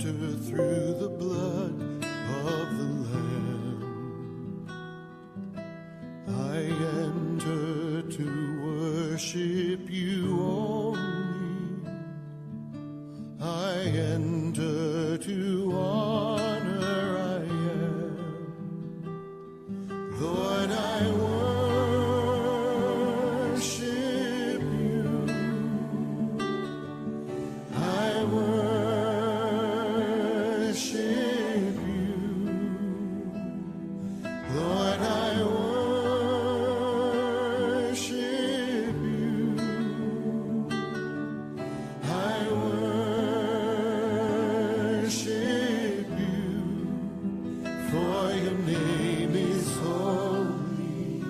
enter through the blood of the Lamb. I enter to worship you only. I enter to honor I am. Lord, I worship you. I worship you. Lord, I worship you. I worship you, for your name is holy,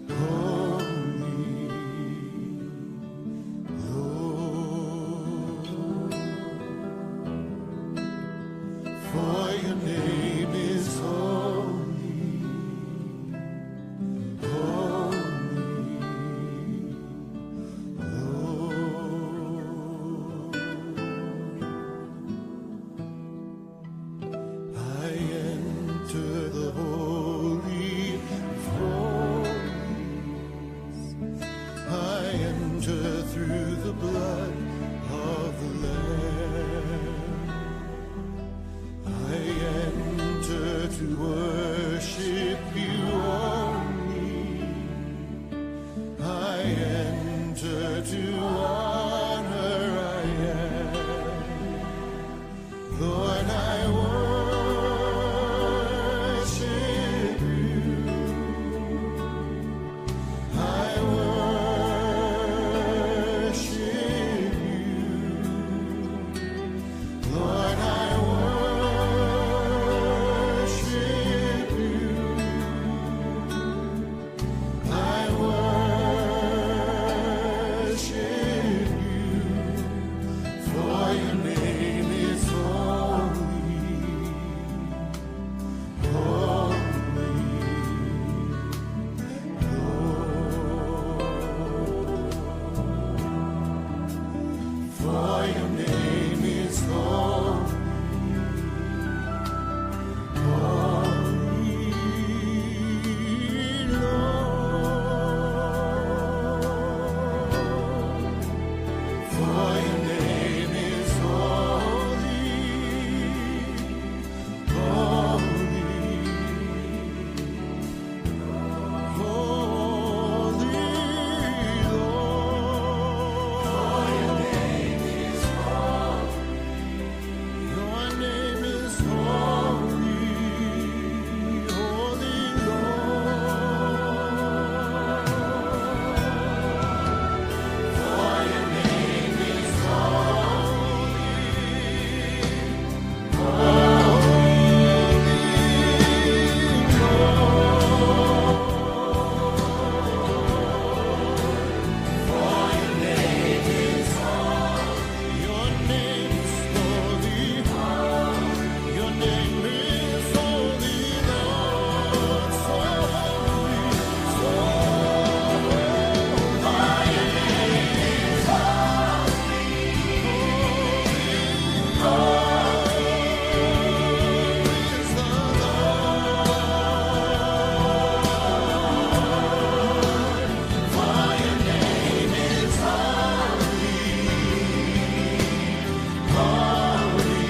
holy, Lord. For your name is holy, holy, Lord. I enter the holy of holies. I enter through the blood of the Lamb. I enter to worship you only. I enter to honor I am. Lord, I worship you. I worship you. Lord, I worship you. I worship you. For your name is holy, holy, Lord. For your name is holy, holy, Lord. For your name is holy, holy, holy, Lord. For your name is holy. Your name is holy, holy, Lord. For your name is holy, holy, Lord. For your name is holy. Your name is holy. Your name is holy, Lord. So holy, so holy. Your name is holy, holy is the Lord. For your name is holy, holy,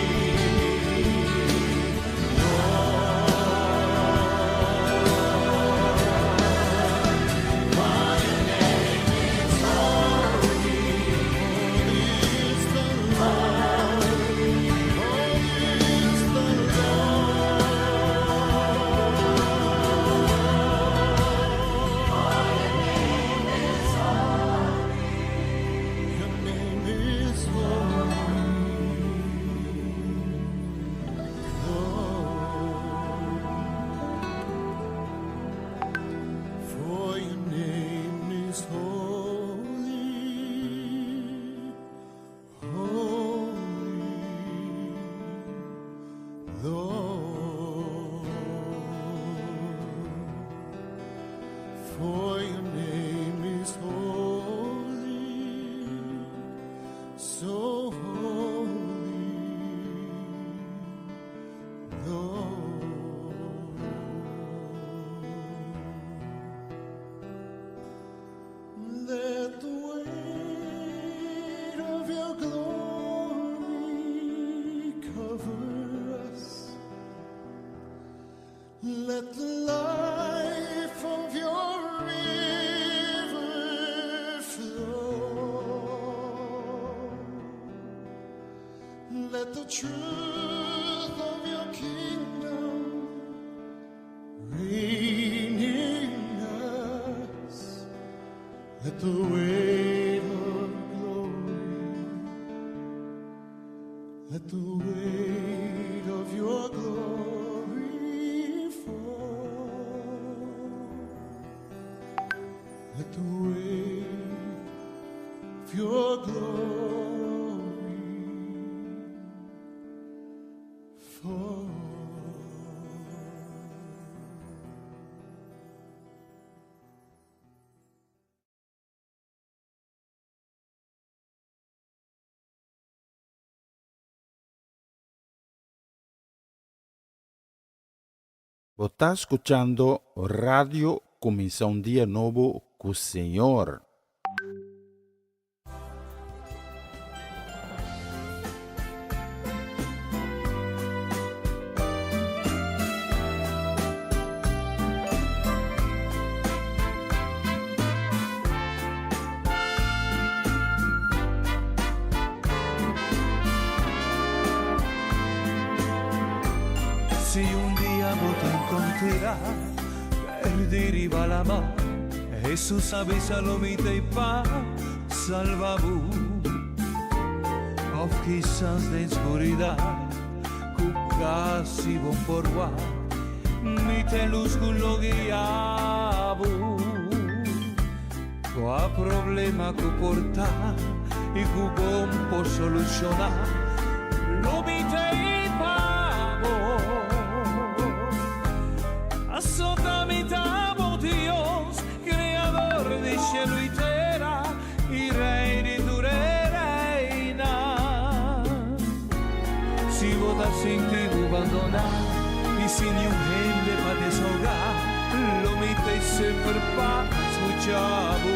For your name is holy, holy is the Lord, holy is the Lord. Your name is holy, Lord. For your name is holy, holy, Lord. For your name is holy, so holy. Let the life of your river flow. Let the truth of your kingdom reign in us. Let the weight of glory, let the weight of your glory fall. Let the weight of your glory fall. Bo ta skuchando Radio Kuminsá un Dia Nobo ku Señor. Si un dia bo ta encontrá perdi riba lama, Hesus a bisa lo mi t'ei pa salba bo. Of kisas den scuridad cu casi bo por wak, mi t'e luz cu lo guia bo. Cua problema cu por ta y cu bon por soluciona, lo mi t'ei pa bo. Asota mi ta bo Dios, creador di cielo y tera y rey di tur e reynan. Si bo ta sinti bo bandona y sin niun hende pa desahoga, lo mi t'ei semper pa scucha bo.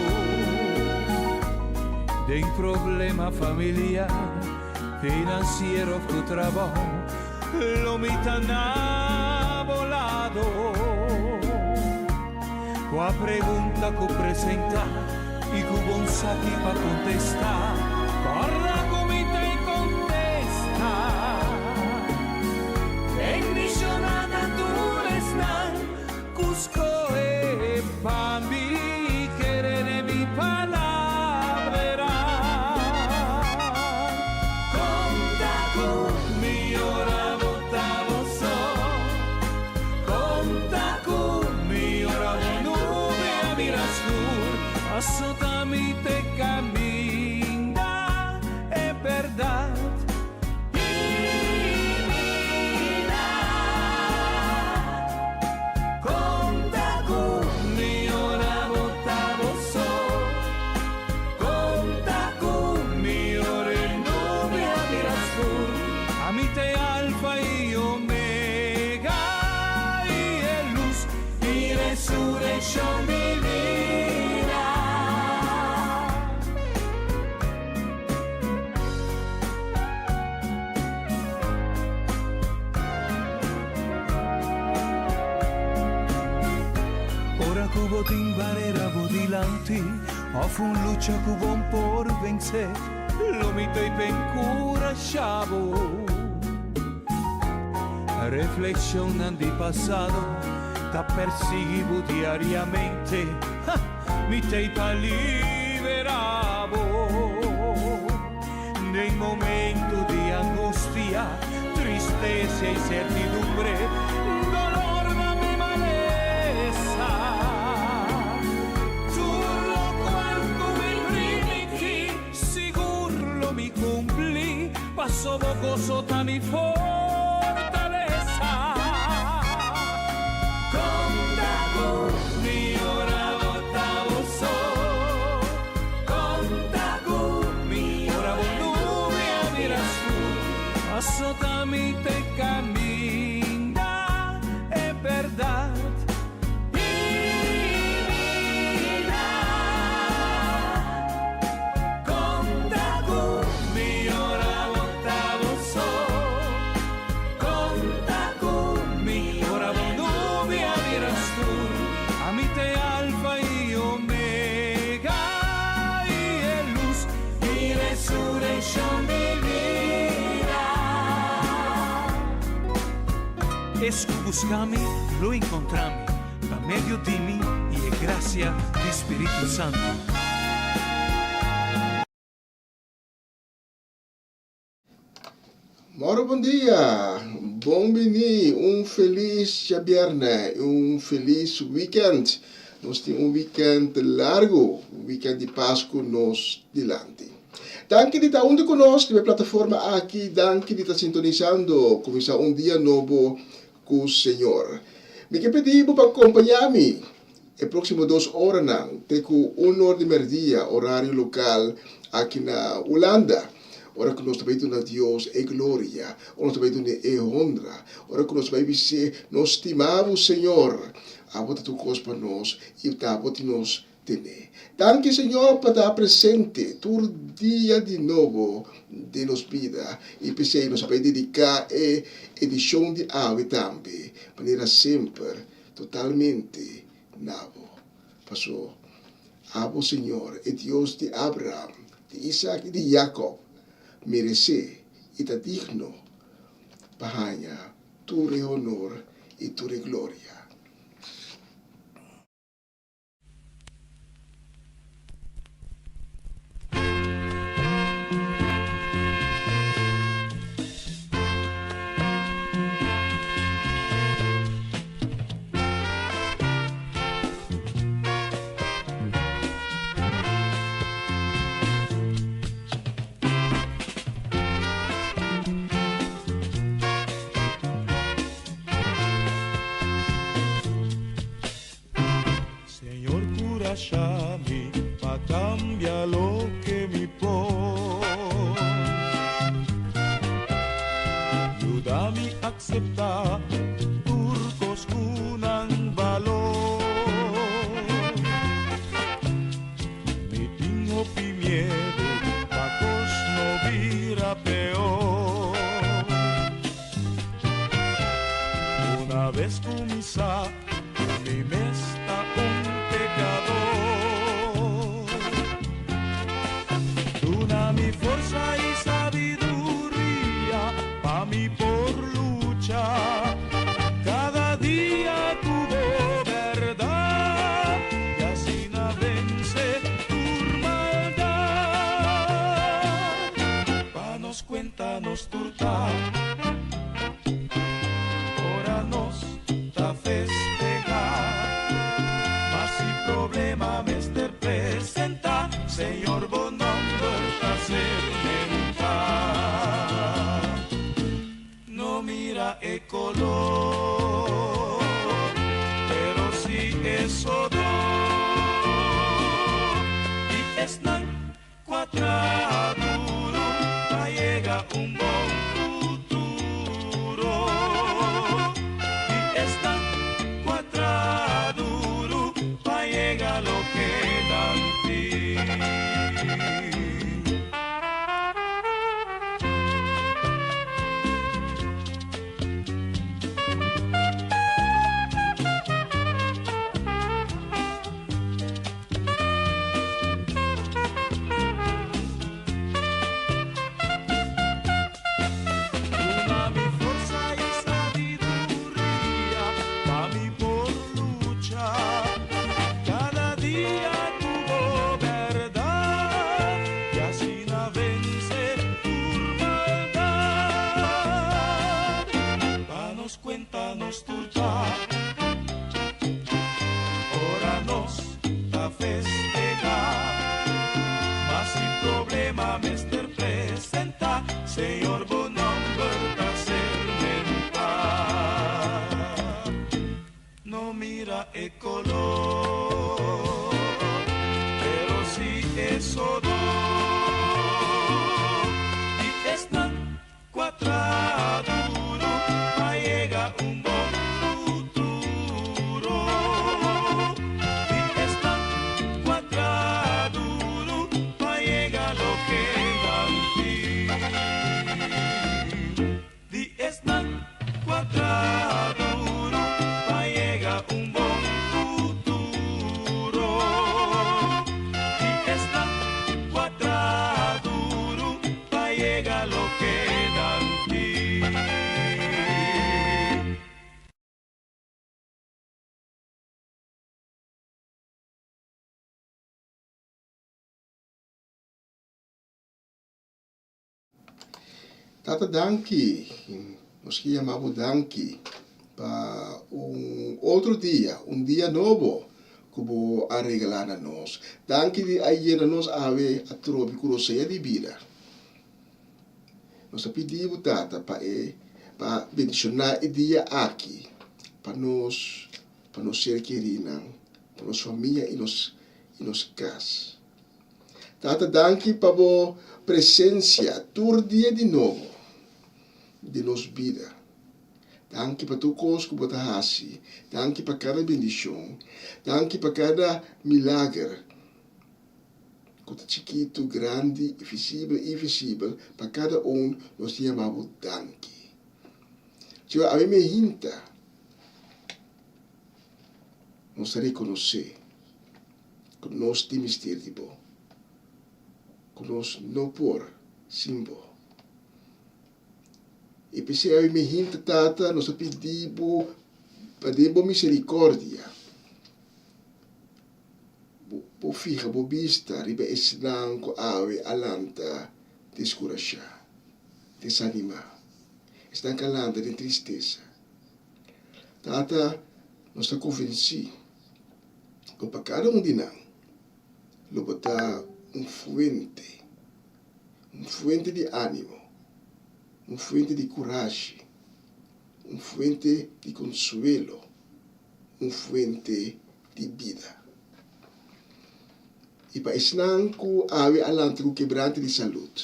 Den problema familiar, financiero of cu trabou, lo mi ta na bo lado. Cua pregunta cu presenta y cu bon saki pa contesta, corda cu mi ta e contesta. Bendiciona na tur esnan cu scohe pa mi kere den mi palabra. Conta cu mi ora bo ta bo so. Conta cu mi ora bo nube a bira scur. Paso ta mi te caminda e berdad y bida. Conta cu mi ora bo ta bo so. Conta cu mi ora e nube a bira scur. Ami t'e Alfa y Omega y e luz y resureccion di bida. Ora cu bo tin barera bo dilanti of un lucha cu bon por vence, lo mi t'ey pa encurasha bo. Reflexionnan di pasado ta persigui bo diariamente, ha, mi t'ey pa libera bo. Den momento di angustia, tristesa y certidumbre, dolor dame malesa. Tur locual cu mi primiti, sigur lo mi cumpli, paso bo gozo ta mi fortalesa. Conta cu mi ora bo ta bo so. Conta cu mi ora bo nube a bira scur. Paso ta mi te caminda e berdad y bida. Conta cu mi ora bo ta bo so. Es ku buska mi lo enkontrá mi, pa medio di mi i e grasia di Spiritu Santu. Moro bon dia, bon bini, un felis djabièrnè i un felis wikènt. Nos tin un wikènt largu, un wikènt di Pasku nos dilanti. Danki di ta huntu ku nos riba e plataforma aki, danki di ta sintonisando Kuminsá un Dia Nobo ku Señor. Mi ke pidi bo pa kompañá mi e próksimo dos oranan te ku un or di mèrdia, orario lokal aki na Hulanda, ora ku nos ta bai duna Dios e gloria, ora nos ta bai dun'é e honra, ora ku nos ta bai bis'é, Nos stima bo, Señor, abo ta tur kos pa nos i ta abo tin nos Tene. Danki Señor pa ta presente tur dia di nobo den nos bida y p'esey nos a bay dedica e edicion di awe tambe manera semper totalmente na bo. Paso abo Señor e Dios di Abraham, di Isaac y di Jacob merece y ta digno pa haña tur e honor y tur e gloria. Señor curasha mi pa cambia loke mi por. Yuda mi acepta tur cos cu nan balor. Mi tin hopi miedo pa cos no bira peor. Una vez cuminsa Cu mi mes ta un pecador. Duna mi forsa y sabiduria pa mi por lucha cada dia cu bo berdad y asina vence tur maldad. Pa nos cuenta nos tur ta ora nos ta festehá. Ma si problema mester presentá, Señor bo nomber ta ser mentá. No mira e color, pero si e sodó. I esnan cu a traha duro pa yega un bon futuro. Di esnan cu a traha duro pa yega loke nan tin. Duna mi forsa i sabiduria pa mi por lucha kada dia ku bo bèrdat i asina vense tur maldat. Pa nos kuenta nos tur ta ora nos ta festehá. Ma si problema mester presentá, Señor bo nomber ta ser mentá. No mira e color, pero si e sodó. Di esnan Cu a traha duro pa yega un bon futuro. Di esnan cu a traha duro pa yega loke nan tin. Di esnan cu a traha duro pa yega un bon futuro. Tata danki, nos ke yama bo danki pa un otro dia, un dia nobo ku bo a regalá na nos. Danki di a yena nos awe atrobe ku rosea di bida. Nos ta pidi bo Tata pa e pa bendishoná e dia aki pa nos, pa nos ser kerinan, pa nos famia i nos i nos kas. Tata danki pa bo presencia tur dia di nobo den nos bida. Danki pa tur cos cu bo ta haci. Danki pa cada bendicion. Danki pa cada milager cu ta chikito, grandi, visibel, invisibel, pa cada un nos ta yama bo danki. Señor, ami me hinta nos ta reconoce ku nos tin mester di bo, ku nos no por sin bo. I p'esei awe mi hinta, Tata, nos a pidi bo pa den bo misericordia bo por fiha bo bista riba esnan ku awe a lanta deskurashá, desanimá, esnan ku a lanta den tristesa. Tata, nos ta konvensí ku pa kada un di nan lo bo ta un fuente, un fuente di ánimo, un fuente di kurashi, un fuente di konsuelo, un fuente di bida. I pa esnan ku awe a lanta ku kebrante di salud,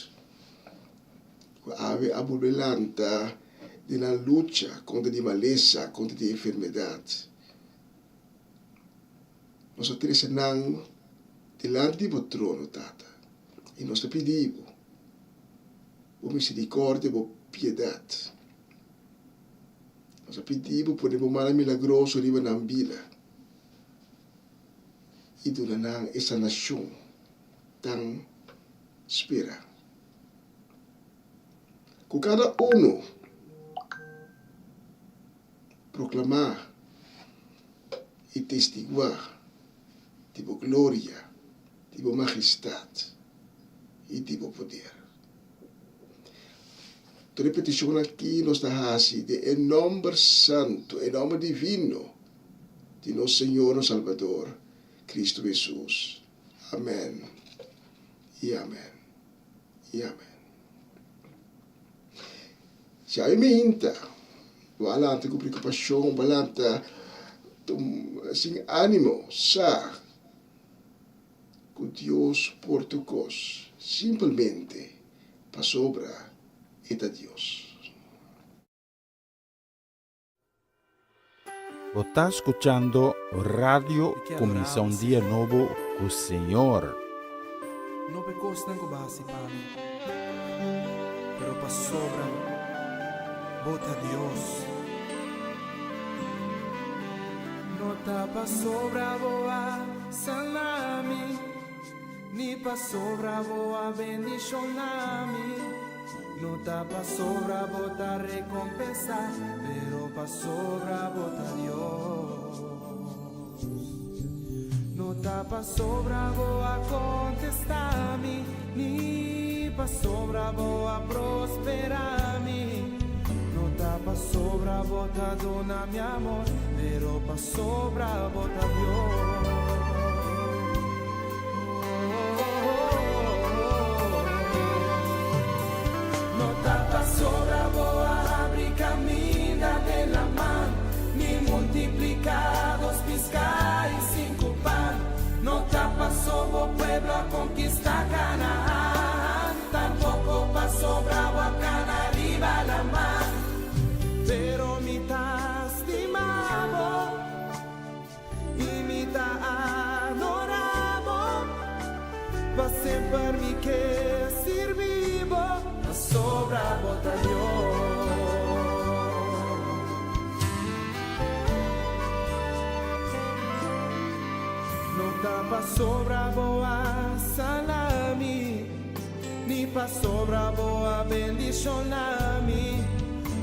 ku awe a bolbe lanta den nan lucha kontra di malesa, kontra di enfermedat, Nos a trese nan dilanti di bo trono, Tata, i nos ta pidi bo, bo misericordia, bo piedad. Nos a pidi bo pone bo mano milagroso riba nan bida i duna nan e sanacion tan spera. Cu cada uno Proklamá i testiguá di bo gloria, di bo magestat i di bo poder. Tur e petishonnan akí nos ta hasi den e nòmber santu, e nòmber divino di nos Señor, nos Salbador, Kristu Hesus. Amèn i amèn i amèn. Si ami mi hinta, bo a lanta ku preokupashon, bo a lanta sin ánimo, sa ku Dios por tur kos, simpelmente pasobra e ta Dios. Bo ta skuchando Radio Kuminsá un Dia Nobo ku Señor. No p'e kosnan ku bo hasi pa mi, pero pasobra bo ta Dios. No ta pasobra bo a sana mi, ni pasobra bo a bendishoná mi. No ta pasobra bo ta recompensá, pero pasobra bo ta Dios. No ta pasobra bo a contestá mi, ni pasobra bo a prosperá mi. No ta pasobra bo ta duna mi amor, pero pasobra bo ta Dios. No ta pasobra bo a habri kaminda den laman, ni multipliká dos piská i sinku pan. No ta paso bo pueblo a konkistá Kanaan, tampoko pasobra bo a kana riba laman. Pero mi ta stima bo. I mi ta adorá bo, pa semper mi ke sirbi bo, pasobra bo ta Dios. No ta pasobra bo a sana mi. Ni pasobra bo a bendishoná mi.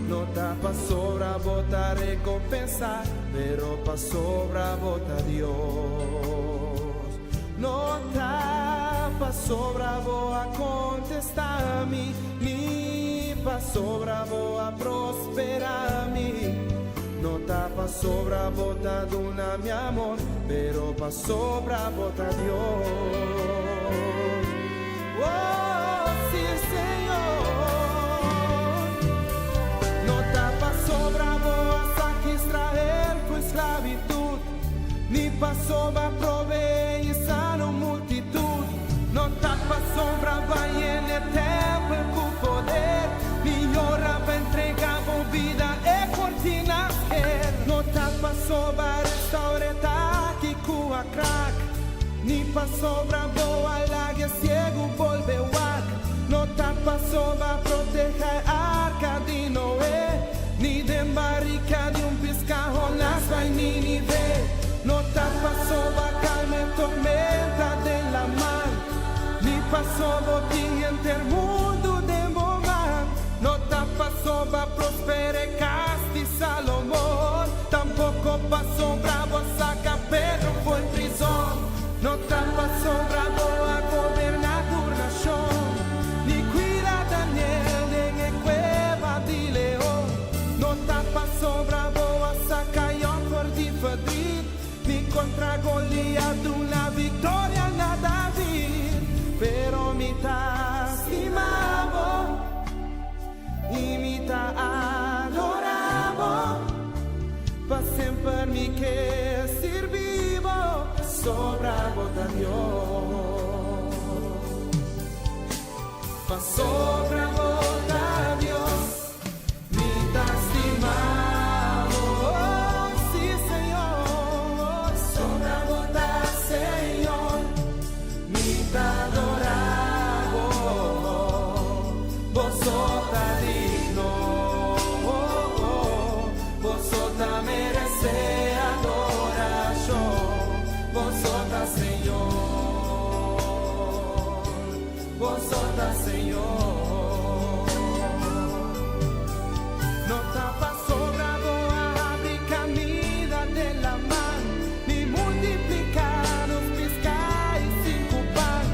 No ta pasobra bo ta rekompensá, pero pasobra bo ta Dios. No ta pasobra bo a kontestá mi, ni. pasobra bo a prosperá mi. No ta pasobra bo ta duna mi amor, pero pasobra bo ta Dios. Oh, sí, Señor. No ta pasobra bo a saka Israel ku esklabitut, ni pasobra bo a proveé i sana un multitut. No ta pasobra bo a yena e tèmpel ku poder, ni ora bo a entregá bo bida e kortina a sker. No ta pasobra bo a restourá taki ku a krak, ni pasobra bo a laga e siegu bolbe wak. No ta pasobra bo a protehá e arka di Noe, ni den barika di un piská Jonas bai Nínive. No ta pasobra bo a kalma e tormenta den laman, ni pasobra bo tin henter mundu den bo man. No ta pasobra bo a prosperá e kas di Salomon, tampoko pasobra bo a saka Pedro for di prizòn. No ta pasobra bo a goberná tur nashon, ni kuida Daniel den e kueba di leon. No ta pasobra bo a saka Job for di verdriet, ni kontra Goliat duna viktoria na David. Pero mi ta stima bo i mi ta adorá bo, pa semper mi ke sirbi bo, pasobra bo ta Dios. Pasobra bo ta Dios, mi ta stima bo, sí, Señor. Pasobra bo ta Señor, mi ta adorá bo, bo so ta digno, bo so ta meresé adorashon, bo so ta Señor, bo so ta Señor. No ta pasobra bo a habri kaminda den laman, ni multipliká dos piská i sinku pan.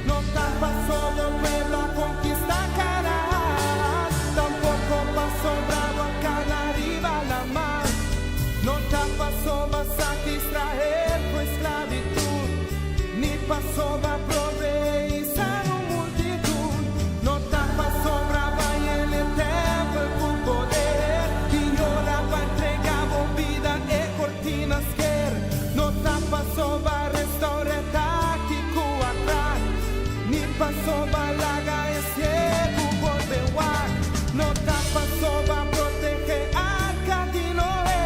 No ta pasobra bo pueblo a konkistá Kanaan, tampoko pasobra bo a kana riba laman. No ta pasobra bo a saka Israel for di esklabitut, ni pasobra bo a proveé i sana un multitut. No ta pasobra bo a yena e tèmpel ku poder, i ora bo a entregá bo bida e kortina a sker. No ta pasobra bo a restourá e taki ku a krak, ni pasobra bo a laga e siegu bolbe wak. No ta pasobra bo a protehé arka di Noe,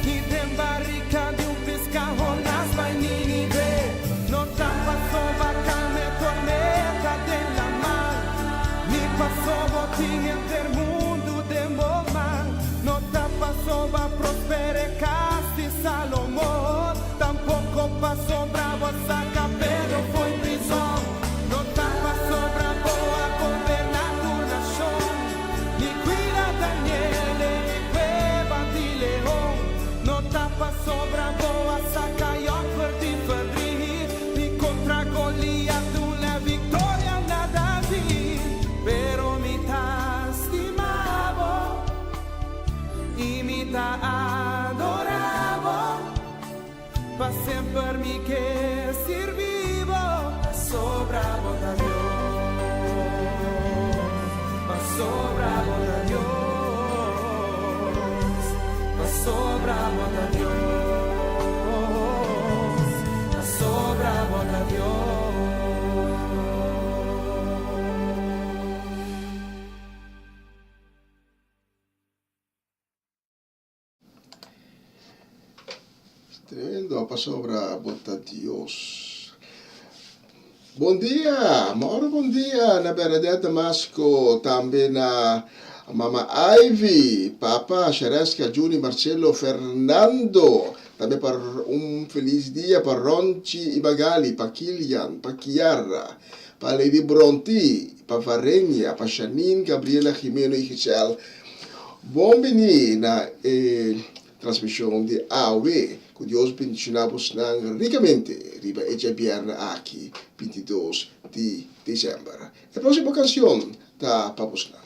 ni den barika di un piská Jonas bai Nínive. No ta pasobra bo a kalma e tormenta den laman, ni pasobra bo tin henter mundu den bo man. No ta pasobra bo a prosperá e kas di Salomon, tampoko pasobra bo a saka Pedro for di prizòn. No ta pasobra bo a goberná tur nashon, ni kuida Daniel den e kueba di leon. No ta pasobra bo a saka Job for di verdriet, ni kontra Goliat duna viktoria na David. Pero mi ta stima bo i mi ta adorá bo, pa semper mi ke sirbi bo, pasobra bo ta Dios, pasobra bo ta Dios, pasobra bo ta Dios, pasobra bo ta Dios. Tremendo, pasobra bo ta Dios. Bon dia, Mauro bon dia na Bernadette Damasco, tambe na Mama Ivy, Papa, Shareska, Juni, Marcelo, Fernando, tambe pa un felis dia pa Ronchi y Magali, pa Kilian, pa Kiara, pa Lady Bronti, pa Varenia, pa Janine, Gabriela, Jimeno y Giselle. Bon bini na e transmishon di awe. Ku Dios bendishoná bosnan rikamente riba e djabièrnè aki, 22 di desèmber. E próksimo kanshon ta pa bosnan.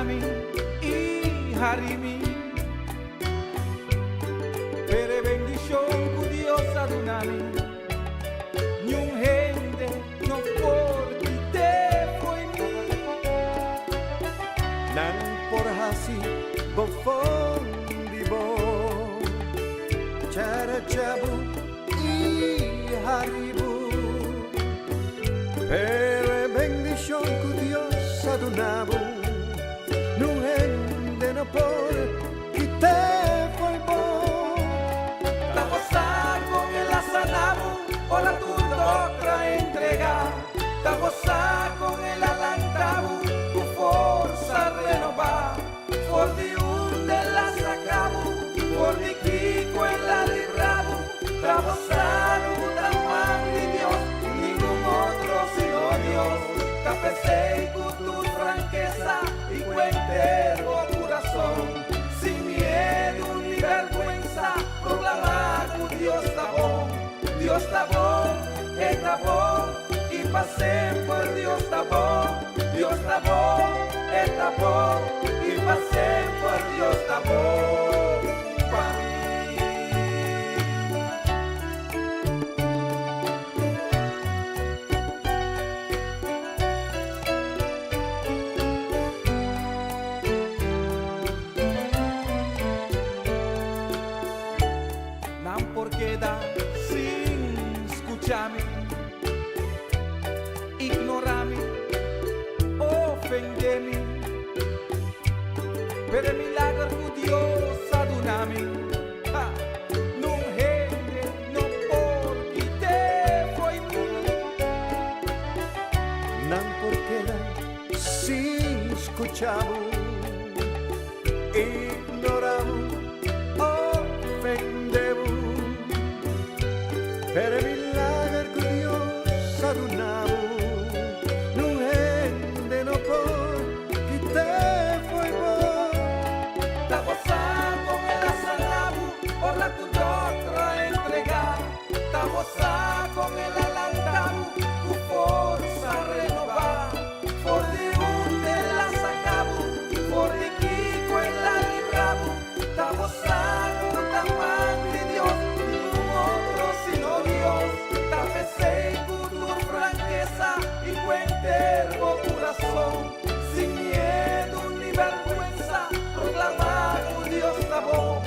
skuchami i hari mi. Pero e bendishon ku Dios a duna mi, niun hende no por kit'é fo'i mi. Nan por hasi bofon di bo, characha bo i hari bo. Pero e bendishon ku Dios a duna bo, niun hende no por kit'é fo'i bo. Ta bo sa kon el a sana bo ora tur dòkter a entregá. Ta bo sa kon el a lanta bo ku forsa renobá. For di unda el a saka bo, for di kiko el a libra bo. Ta bo sa ku ta man di Dios, ningun otro sino Dios. Ta p'esei ku tur frankesa i ku henter bo kurason, sin miedu ni bèrgwensa, proklamá ku Dios ta bon. Dios ta bon, e ta bon, i pa semper Dios ta bon. Dios ta bon, e ta bon, i pa semper Dios ta bon pa mi. Nan por keda sin skucha mi, ignora mi, ofende mi, pero e milager ku Dios a duna mi, ha, nun hende no por kit'é fo'i mi. Nan por keda sin skucha bo, ignora bo, ofende bo, pero e milager ku Dios a duna bo, nun hende no por kit'é fo'i bo. Ta bo sa kon el a sana bo ora ku dòkter a entregá. Ta bo sa kon el a lanta bo ku forsa renobá. For di unda el a saka bo, for di kiko el a libra bo. Ta bo sa ku ta man di Dios, ningun otro sino Dios. Ta p'esei ku tur frankesa i ku henter bo kurason, sin miedu ni bèrgwensa, proklamá ku Dios ta bon.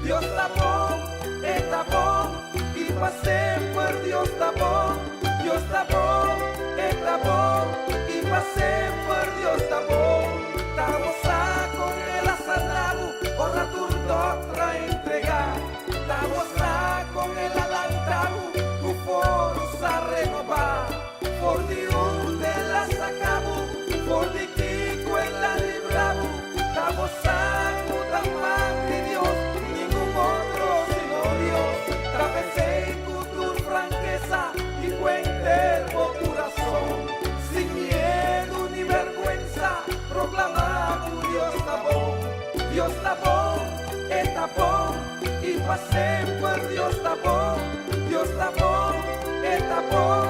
Dios ta bon, e ta bon, i pa semper Dios ta bon. Dios ta bon, e ta bon, i pa semper Dios ta bon. Ta bo sa kon el a sana bo ora tur dòkter a entregá. Ta bo sa kon el a lanta bo ku forsa renobá. For di unda el a saka bo, for di kiko el a libra bo. Ta bo sa ku ta man di Dios, ningun otro sino Dios. Ta p'esei ku tur frankesa i ku henter bo kurason, sin miedu ni bèrgwensa, proklamá ku Dios ta bon. Dios ta bon, e ta bon, i pa semper Dios ta bon. Dios ta bon, e ta bon,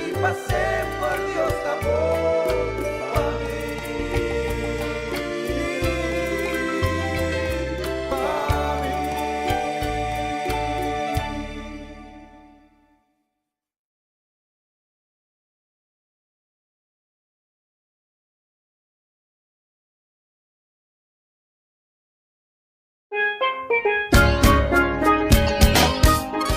i pa semper Dios ta bon pa mi. Pa mi.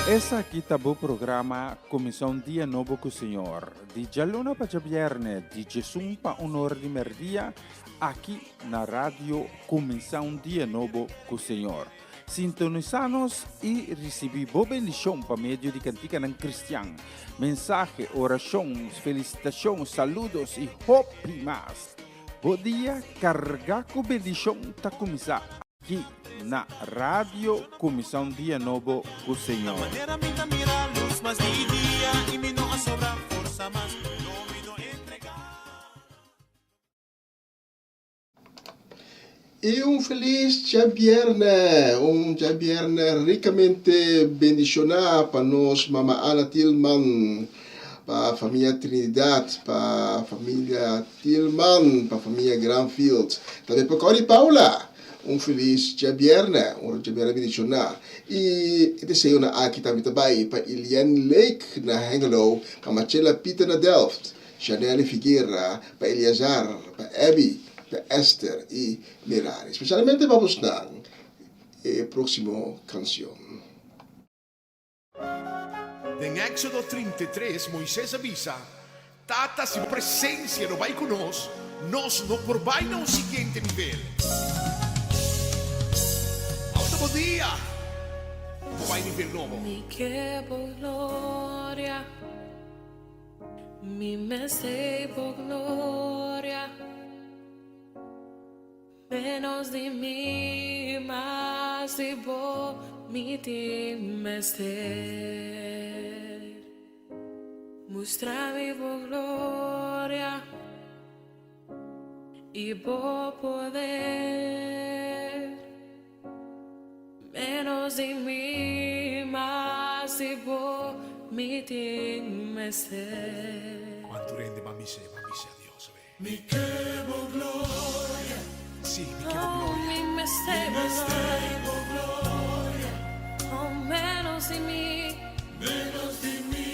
Esaki ta bo programa Kuminsá un Dia Nobo ku Señor, di djaluna pa djabièrnè, di djesun pa un ora di mèrdia, aki na Radio Kuminsá un Dia Nobo ku Señor. Sintonisá nos i risibí bo bendishon pa medio di kantikanan kristian, mensahe, orashon, felisitashon, saludos i hopi mas. Bo dia carga cu bendicion ta cuminsa aki na Radio Cuminsa un Dia Nobo cu Señor. I un felis djabièrnè, un djabièrnè rikamente bendishoná pa nos Mama Ana Tilman. Pa famia Trinidad, pa familia Tielman, pa famia Granfield, tambe pa Corrie Paula, un felis djabièrnè, un djabièrnè bendishoná. I e deseonan aki tambe ta bai pa Ilienne Lake na Hengelo, pa Machela Pieter na Delft, Chanelle Figuera, pa Eleazar, pa Abby, pa Esther i Merari. Spesialmente pa bosnan e próksimo kanshon. Den Éxodo 33, Moises a bisa, Tata, si bo presencia no bai cu nos, nos no por bai na un siguiente nivel. Awe ta bo dia pa bai nivel nobo. Mi ke bo gloria, mi mester bo gloria. Menos di mi, mas di bo mi tin mester. Mustra mi bo gloria i bo poder. Menos di mi, mas di bo mi tin mester. Cuantu rende ban bis'é, ban bis'é a Dios, awe. Mi ke bo gloria. Sí, mi ke bo gloria. Mi mester bo gloria. Oh, menos di mi. Menos di mi,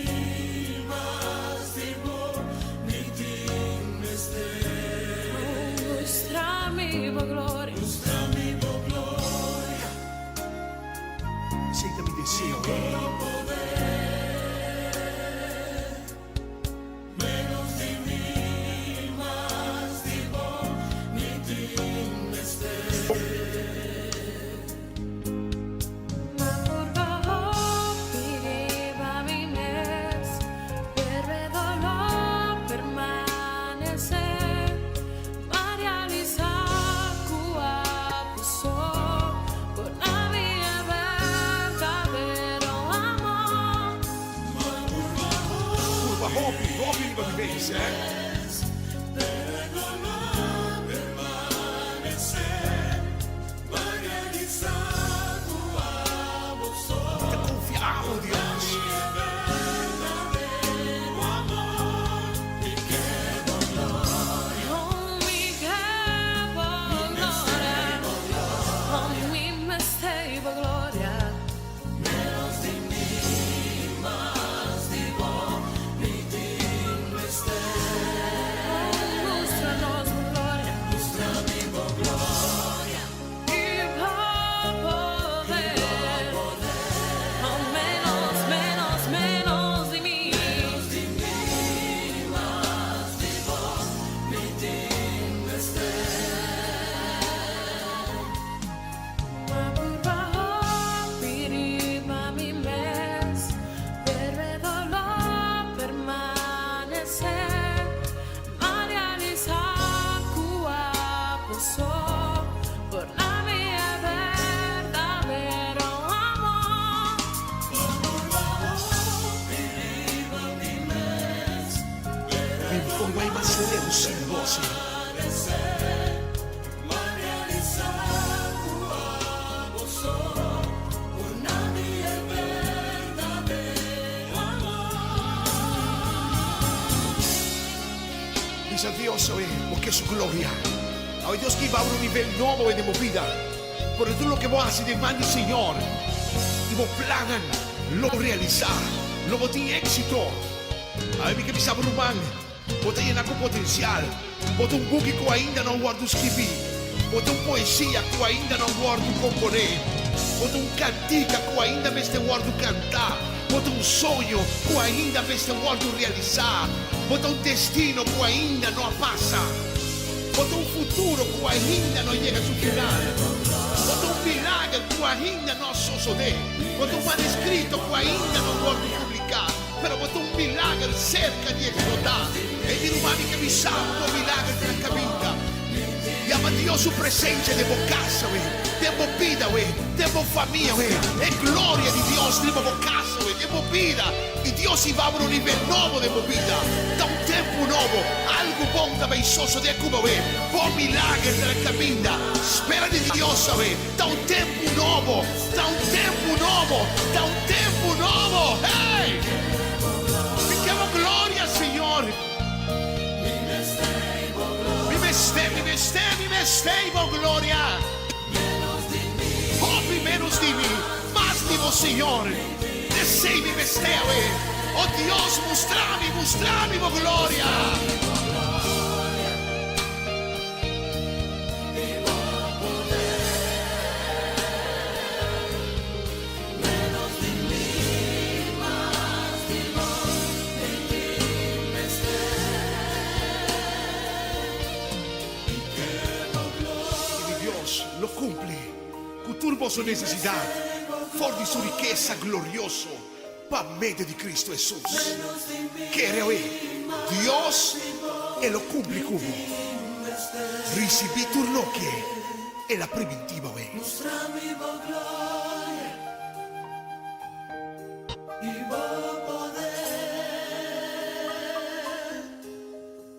mas di bo mi tin mester. Oh, mustra mi bo gloria. Mustra mi bo gloria. Esei ta mi deseo. Bo poder. Menos di mi, mas di bo mi tin mester. Ma purba hopi riba mi mes, pero e dolor permanece. Ma realisa cu abo so por na mi e berdadero amor. Purba hopi, hopi riba mi mes, eh. Mi ta confia abo, Dios. Menos di mi, mas di bo mi tin mester. Mustra nos bo gloria. Mustra mi bo gloria. I bo poder. Oh, menos, menos, menos di mi. Menos di mi, mas di bo mi tin mester. Ma purba hopi riba mi mes, pero e dolor permanece. Ma realisa cu abo so por na mi e berdadero amor. Mi por bai mas leu sin bo, Señor. Bisa Dios awe, bo ke su gloria. Awe Dios ke hiba bo na un nivel nobo den bo bida. Por tur loke bo hasi den man di Señor i bo plannan lo realisá, lo bo tin éksito. Awe mi ke bisa bo ruman, Bo ta yena ku potensial. Bo ta un buki ku ainda no a wòrdu skibí. Bo ta un poesia ku ainda no a wòrdu komponé. Bo ta un kantika ku ainda mester wòrdu kantá. Bo ta un soño ku ainda mester wòrdu realisá. Bo ta un destino ku ainda no a pasa. Bo ta un futuro ku ainda no a yega su final. Bo ta un milager ku ainda no a sosodé. Bo ta un maneskrito ku ainda no a wòrdu publiká. Pero bo ta un milager serka di eksplotá. Ei mi ruman mi ke bisa bo bo milager ta na kaminda. Yama Dios su presensia den bo kasa we, den bo bida we, den bo famia we. E gloria di Dios riba bo kasa we, den bo bida. I Dios hiba bo na un nivel nobo den bo bida. Ta un tempu nobo. Algu bon ta bay sosodé ku bo we. Bo milager ta na kaminda. Spera di Dios awe. Ta un tempu nobo, ta un tempu nobo, ta un tempu nobo, hey! Mi ke bo gloria. Señor. Esei mi mester awe. O Dios, mustra mi, mustra mi bo gloria. I mi Dios lo cumpli cu tur boso necesidad for di su rikesa glorioso pa medio di Cristo Hesus. Kere awe, Dios e lo cumpli cu bo. Ricibi tur loke el a priminti bo awe.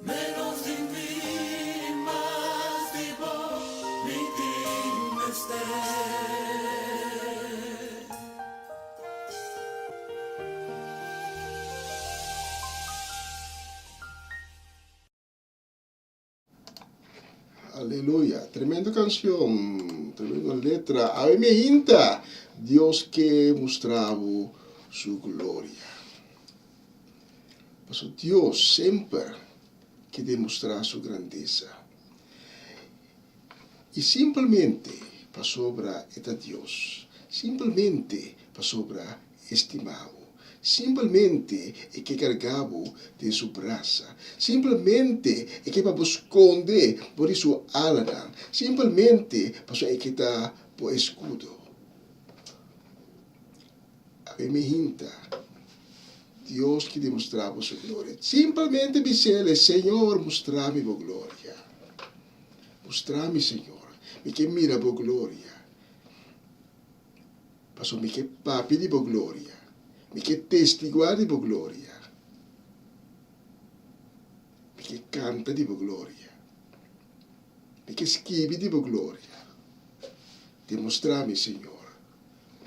Menos di mi, mas di bo mi tin mester. Aleluya. Tremendo canción, tremendo letra. Awe mi hinta, Dios ke mustra bo su gloria. Pasobra Dios semper ke demostrá su grandesa. I simpelmente pasobra e ta Dios, simpelmente pasobra e stima bo, simpelmente e ke karga bo den su brasa, simpelmente e ke pa bo skonde bo di su alanan, simpelmente pasobra e ke ta bo eskudo. Awe mi hinta, Dios ki demostrá bo su gloria. Simpelmente bis'el, Señor, mustra mi bo gloria. Mustra mi, Señor, mi ke mira bo gloria. Pasobra mi ke papia di bo gloria. Mi ke testiguá di bo gloria. Mi ke kanta di bo gloria. Mi ke skibi di bo gloria. Demostrá mi, Señor,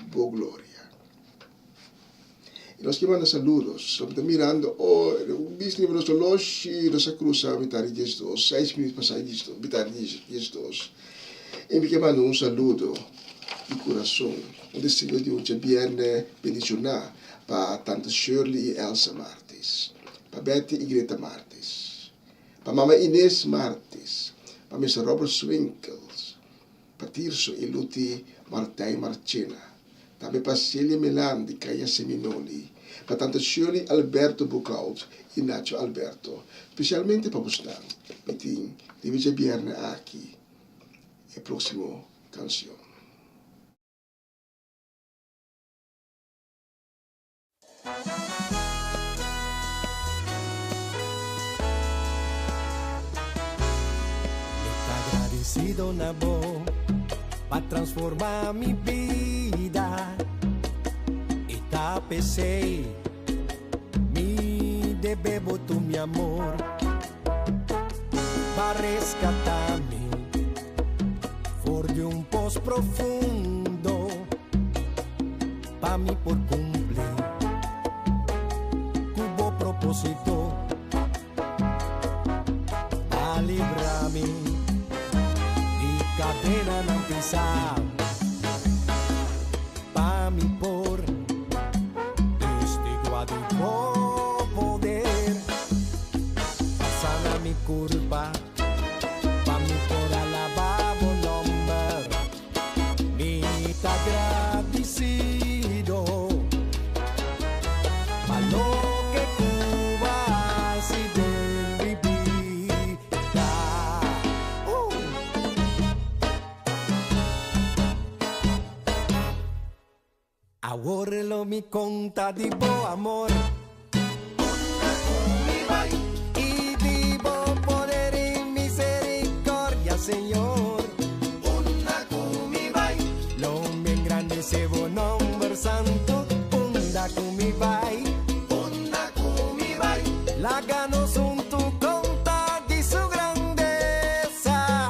bo gloria. Y nos ke manda saludos. Nos ta mirando oh, bis riba nos oloshi, nos a cruza mitad di diesdos, seis minuut pasa diesdos, mitad di diesdos. Y mi ke manda un saludo di curason, un deseo di un djabierne bendiciona pa tante Shirley y Elsa Martis, pa Betty y Greta Martis, pa mama Inez Martis, pa Mister Robert Swinkels, Pa Tirso i Luti Martijn Marchena, tambe pa Celia Melan di Kaya Seminoli, pa tanta Shirley Alberto Boekhoudt i Nacho Alberto, spesialmente pa bosnan, mi tin riba djabièrnè aki e próksimo kansion. Mi ta agradecido na bo pa transforma mi bida y ta pesey mi debe bo tu mi amor pa rescata mi for di un pos profundo. Pa mi por cumpli cu bo proposito, Pa libra mi di cadenanan pisa, Pa mi por testigua di bo poder, Pa sana mi curpa, Pa mi por alaba bo nomber. Mi ta gradisido pa loke ku bo a hasi den mi bida. Awor lo mi konta di bo amor. Unda ku mi bai. I di bo poder i misericordia, Señor. Unda ku mi bai. Lo mi engrandece bo nomber santo. Unda ku mi bai. Unda ku mi bai. Laga nos huntu konta di su grandesa.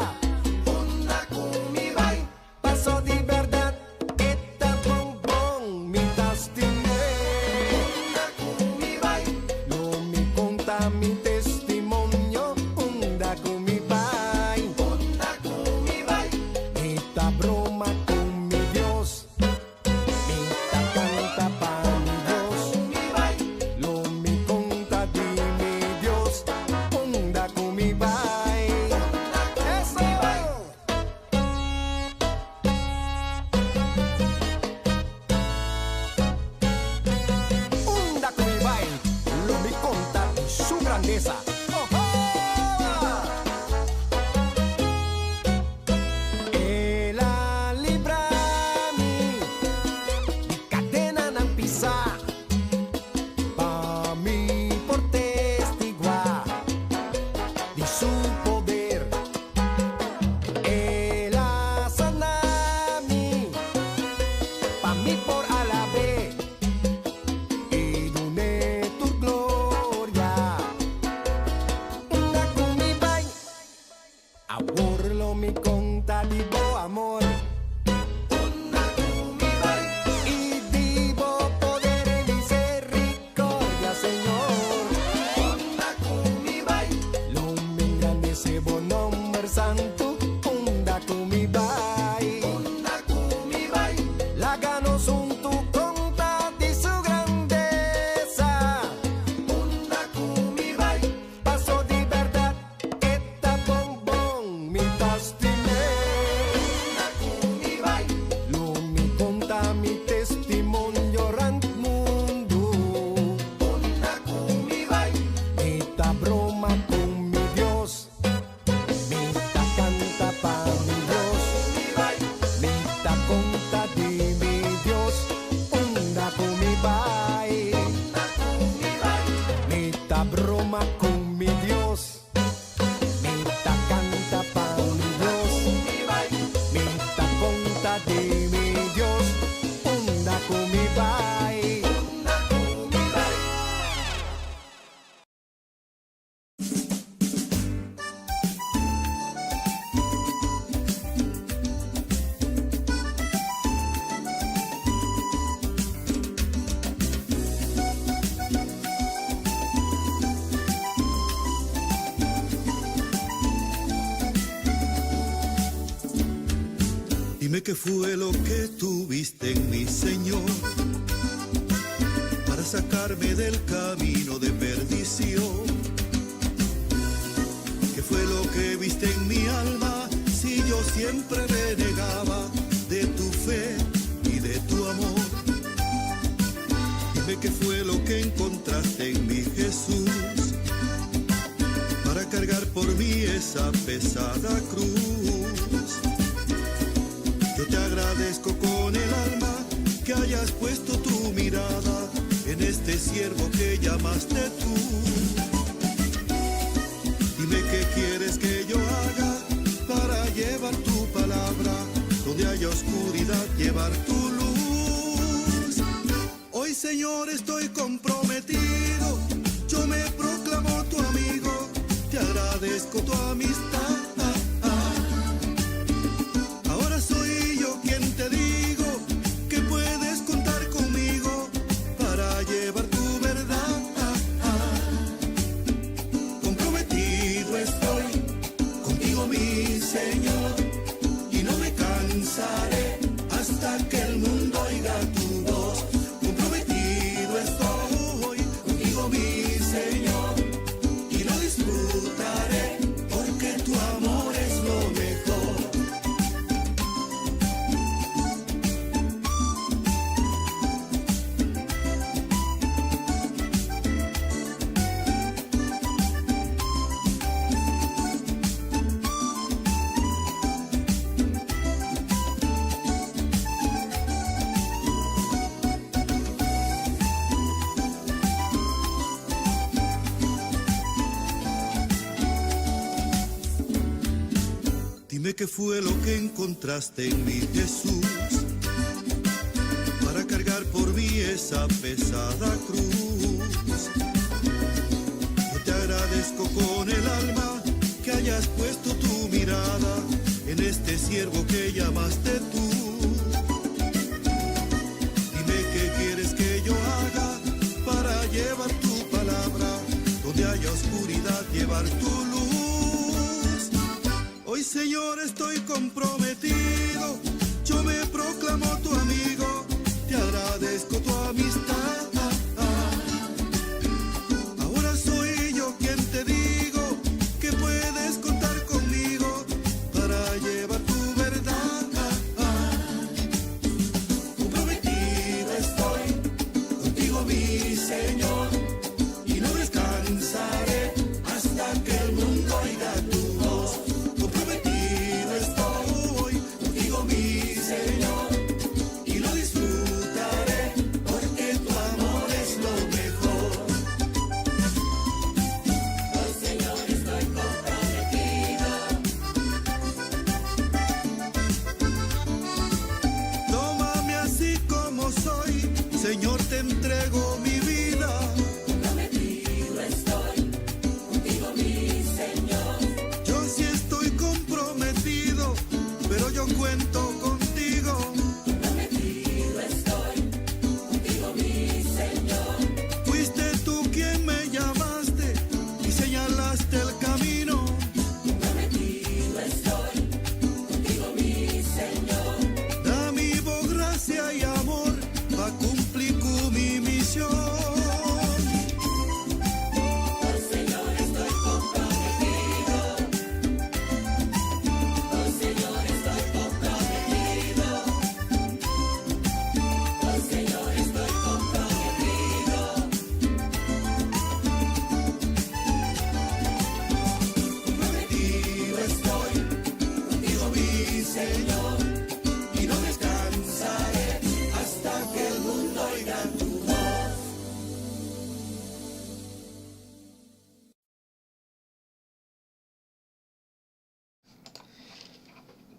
Unda ku mi bai. Paso di berdad e ta bon bon mi ta stim'é. Unda ku mi bai. Lo mi konta mi testimonio unda ku mi bai. Unda ku mi bai. Mi ta broma ku mi Dios. Mi ta. grandesa. Ohoa! El a libra mi di kadenanan pisá, pa mi por testiguá di su poder. El a sana mi, pa mi por alab'é i dun'é tur gloria. Unda ku mi bai, awor lo mi konta di bo amor. Unda ku mi bai, i di bo poder i misericordia, Señor. Unda ku mi bai, lo mi engrandesé bo nomber santu. Unda ku mi bai, unda ku mi bai, laga nos huntu konta di su grandesa. Unda ku mi bai, paso di bèrdat e ta bon bon, mi ta stim'é. Unda ku mi bai, lo mi konta mi testimonio rònt mundu. Unda ku mi bai, mi ta broma ku mi Dios. Mi ta kanta pa mi Dios. Mi ta konta di mi Dios. Unda ku mi bai. Mi ta broma ku mi Dios. Mi ta kanta pa mi Dios. Mi ta konta di mi Dios. Unda ku mi bai. Dime qué fue lo que tuviste en mí, Señor, para sacarme del camino de perdición. ¿Qué fue lo que viste en mi alma si yo siempre renegaba de tu fe y de tu amor? Dime qué fue lo que encontraste en mi Jesús para cargar por mí esa pesada cruz. Yo te agradezco con el alma que hayas puesto tu mirada en este siervo que llamaste tú. Dime qué quieres que yo haga para llevar tu palabra, donde haya oscuridad, llevar tu luz. Hoy, Señor, estoy comprometido, yo me proclamo tu amigo, te agradezco tu amistad. Ahora soy yo quien te digo que puedes contar conmigo para llevar tu verdad. Comprometido estoy contigo, mi Señor, y no me cansaré hasta que el mundo oiga tu voz. Comprometido estoy contigo, mi Señor, y lo disfrutaré porque tu amor es lo mejor. Dime qué fue lo que encontraste en mi Jesús para cargar por mí esa pesada cruz. Yo te agradezco con el alma que hayas puesto tu mirada en este siervo que llamaste tú. Dime qué quieres que yo haga para llevar tu palabra, donde haya oscuridad, llevar tu luz. Hoy, Señor, estoy comprometido, yo me proclamo tu amigo, te agradezco tu amistad. Ahora soy yo quien te digo que puedes contar conmigo para llevar tu verdad. Comprometido estoy contigo, mi Señor, y no descansaré.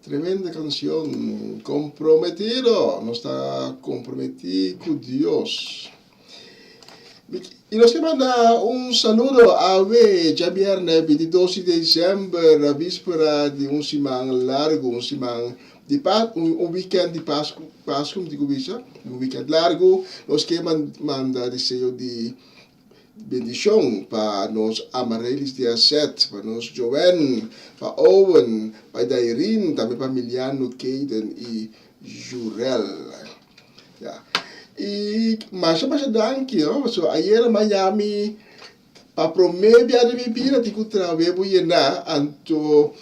Tremenda canción. Comprometido. Nos ta comprometí cu Dios. Y nos ke manda un saludo awe djabierne 22 di december, víspera di un siman largo, un siman di pa un, un weekend di Pascu, Pascu, mi tin cu bisa, un weekend largo. Nos ke manda deseo di Bendishon pa nos Amarelis Diazet, pa nos Joanne, pa Owen, pa Dairin, tambe pa Miliano, Kayden i Jurel. Ya. I masha masha danki, no? Pasobra ayera Miami pa prome bia di mi bida tin ku traha webo yená, anto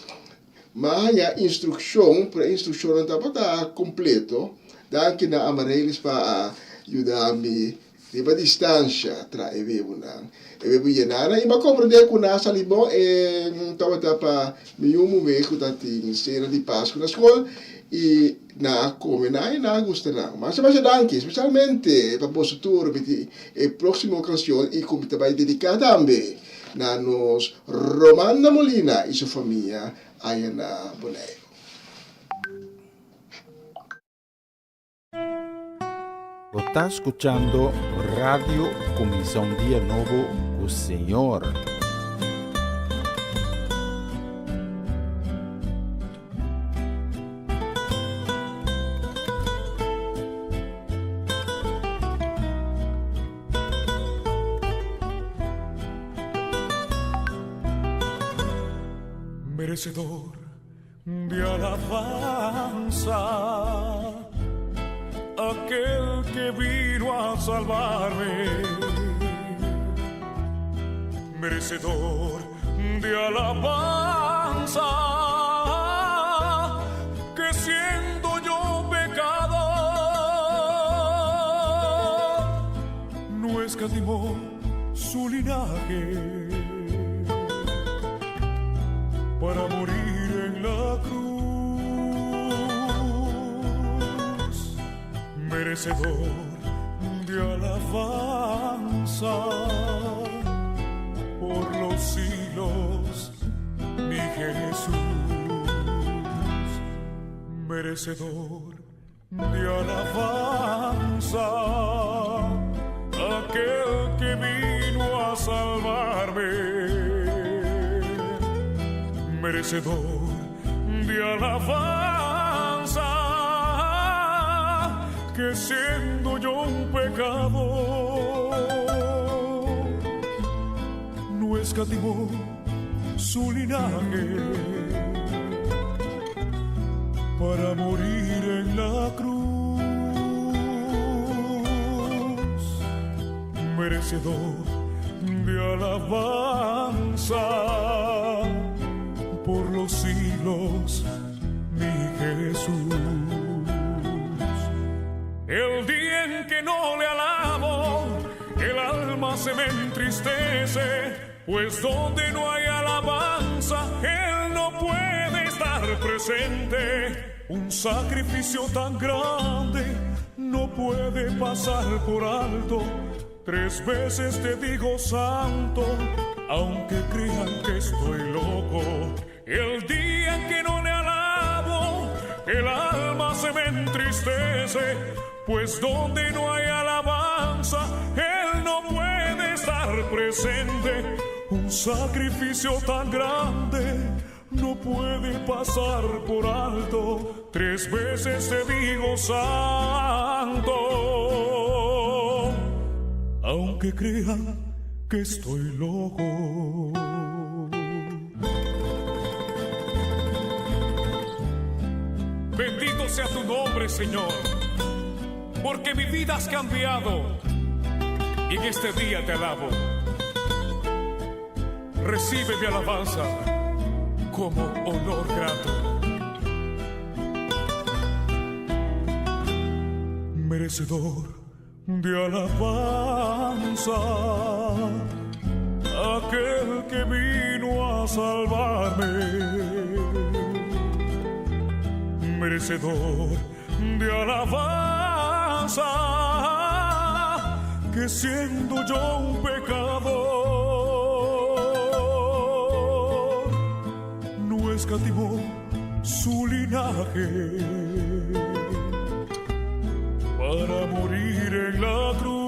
m'a haña instrukshon, pero e instrukshonnan tabata kompleto. Danki na Amarelis pa a yuda mi Riba distansha tra e webunan. E webu yená nan i m'a komprendé ku nan a sali bon. E tabata pa mi yu muhé ku ta tin sena di Pasku na skol i nan a kome nan i nan a gusta nan. Masha masha danki, spesialmente pa boso tur. Mi tin e próksimo kanshon i ku mi ta bai dediká tambe na nos Romanda Molina i su famia aya na Boneiru. Bo ta skuchando Radio Kuminsá un Dia Nobo ku Señor. Merecedor De alabanza, aquel que vino a salvarme, merecedor de alabanza, que siendo yo pecador, no escatimó su linaje para morir en la cruz, merecedor de alabanza por los siglos, mi Jesús, merecedor de alabanza, aquel que vino a salvarme, merecedor de alabanza, que siendo yo un pecador, no escatimó su linaje para morir en la cruz, merecedor de alabanza por los siglos, mi Jesús. El día en que no le alabo, el alma se me entristece, pues donde no hay alabanza, Él no puede estar presente. Un sacrificio tan grande no puede pasar por alto. Tres veces te digo santo, aunque crean que estoy loco. El día en que no le alabo, el alma se me entristece, pues donde no hay alabanza, Él no puede estar presente. Un sacrificio tan grande no puede pasar por alto. Tres veces te digo santo, aunque crean que estoy loco. Bendito sea tu nombre, Señor, porque mi vida has cambiado y en este día te alabo. Recibe mi alabanza como honor grato. Merecedor de alabanza, aquel que vino a salvarme, merecedor de alabanza, que siendo yo un pecador, no escatimó. su linaje para morir en la cruz,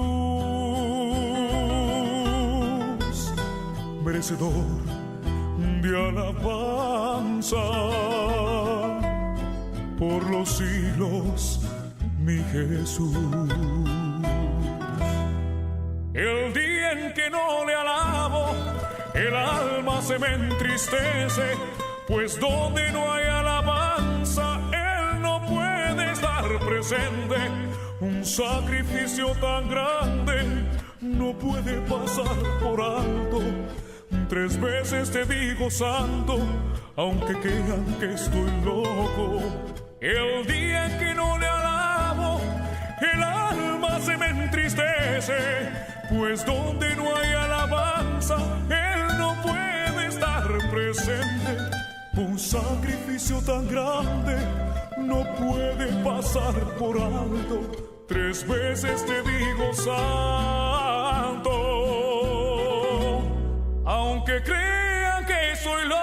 merecedor de alabanza por los siglos, mi Jesús. El día en que no le alabo, el alma se me entristece, pues donde no hay alabanza, Él no puede estar presente. Un sacrificio tan grande no puede pasar por alto. Tres veces te digo santo, aunque crean que estoy loco. El día en que no le alabo, el alma se me entristece, pues donde no hay alabanza, Él no puede estar presente. Un sacrificio tan grande no puede pasar por alto. Tres veces te digo santo, aunque crean que soy loco.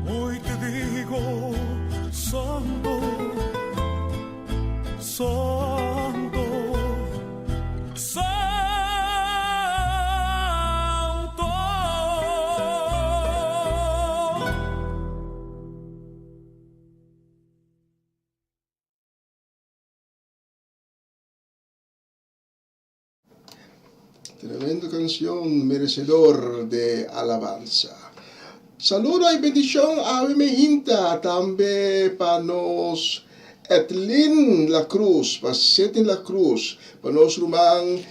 Hoy te digo, santo, santo, santo. Tremendo canción, merecedor de alabanza. Saludo y bendición a Hinta, tambe pa nos Etlin La Cruz, pa Setin La Cruz, pa nos ruman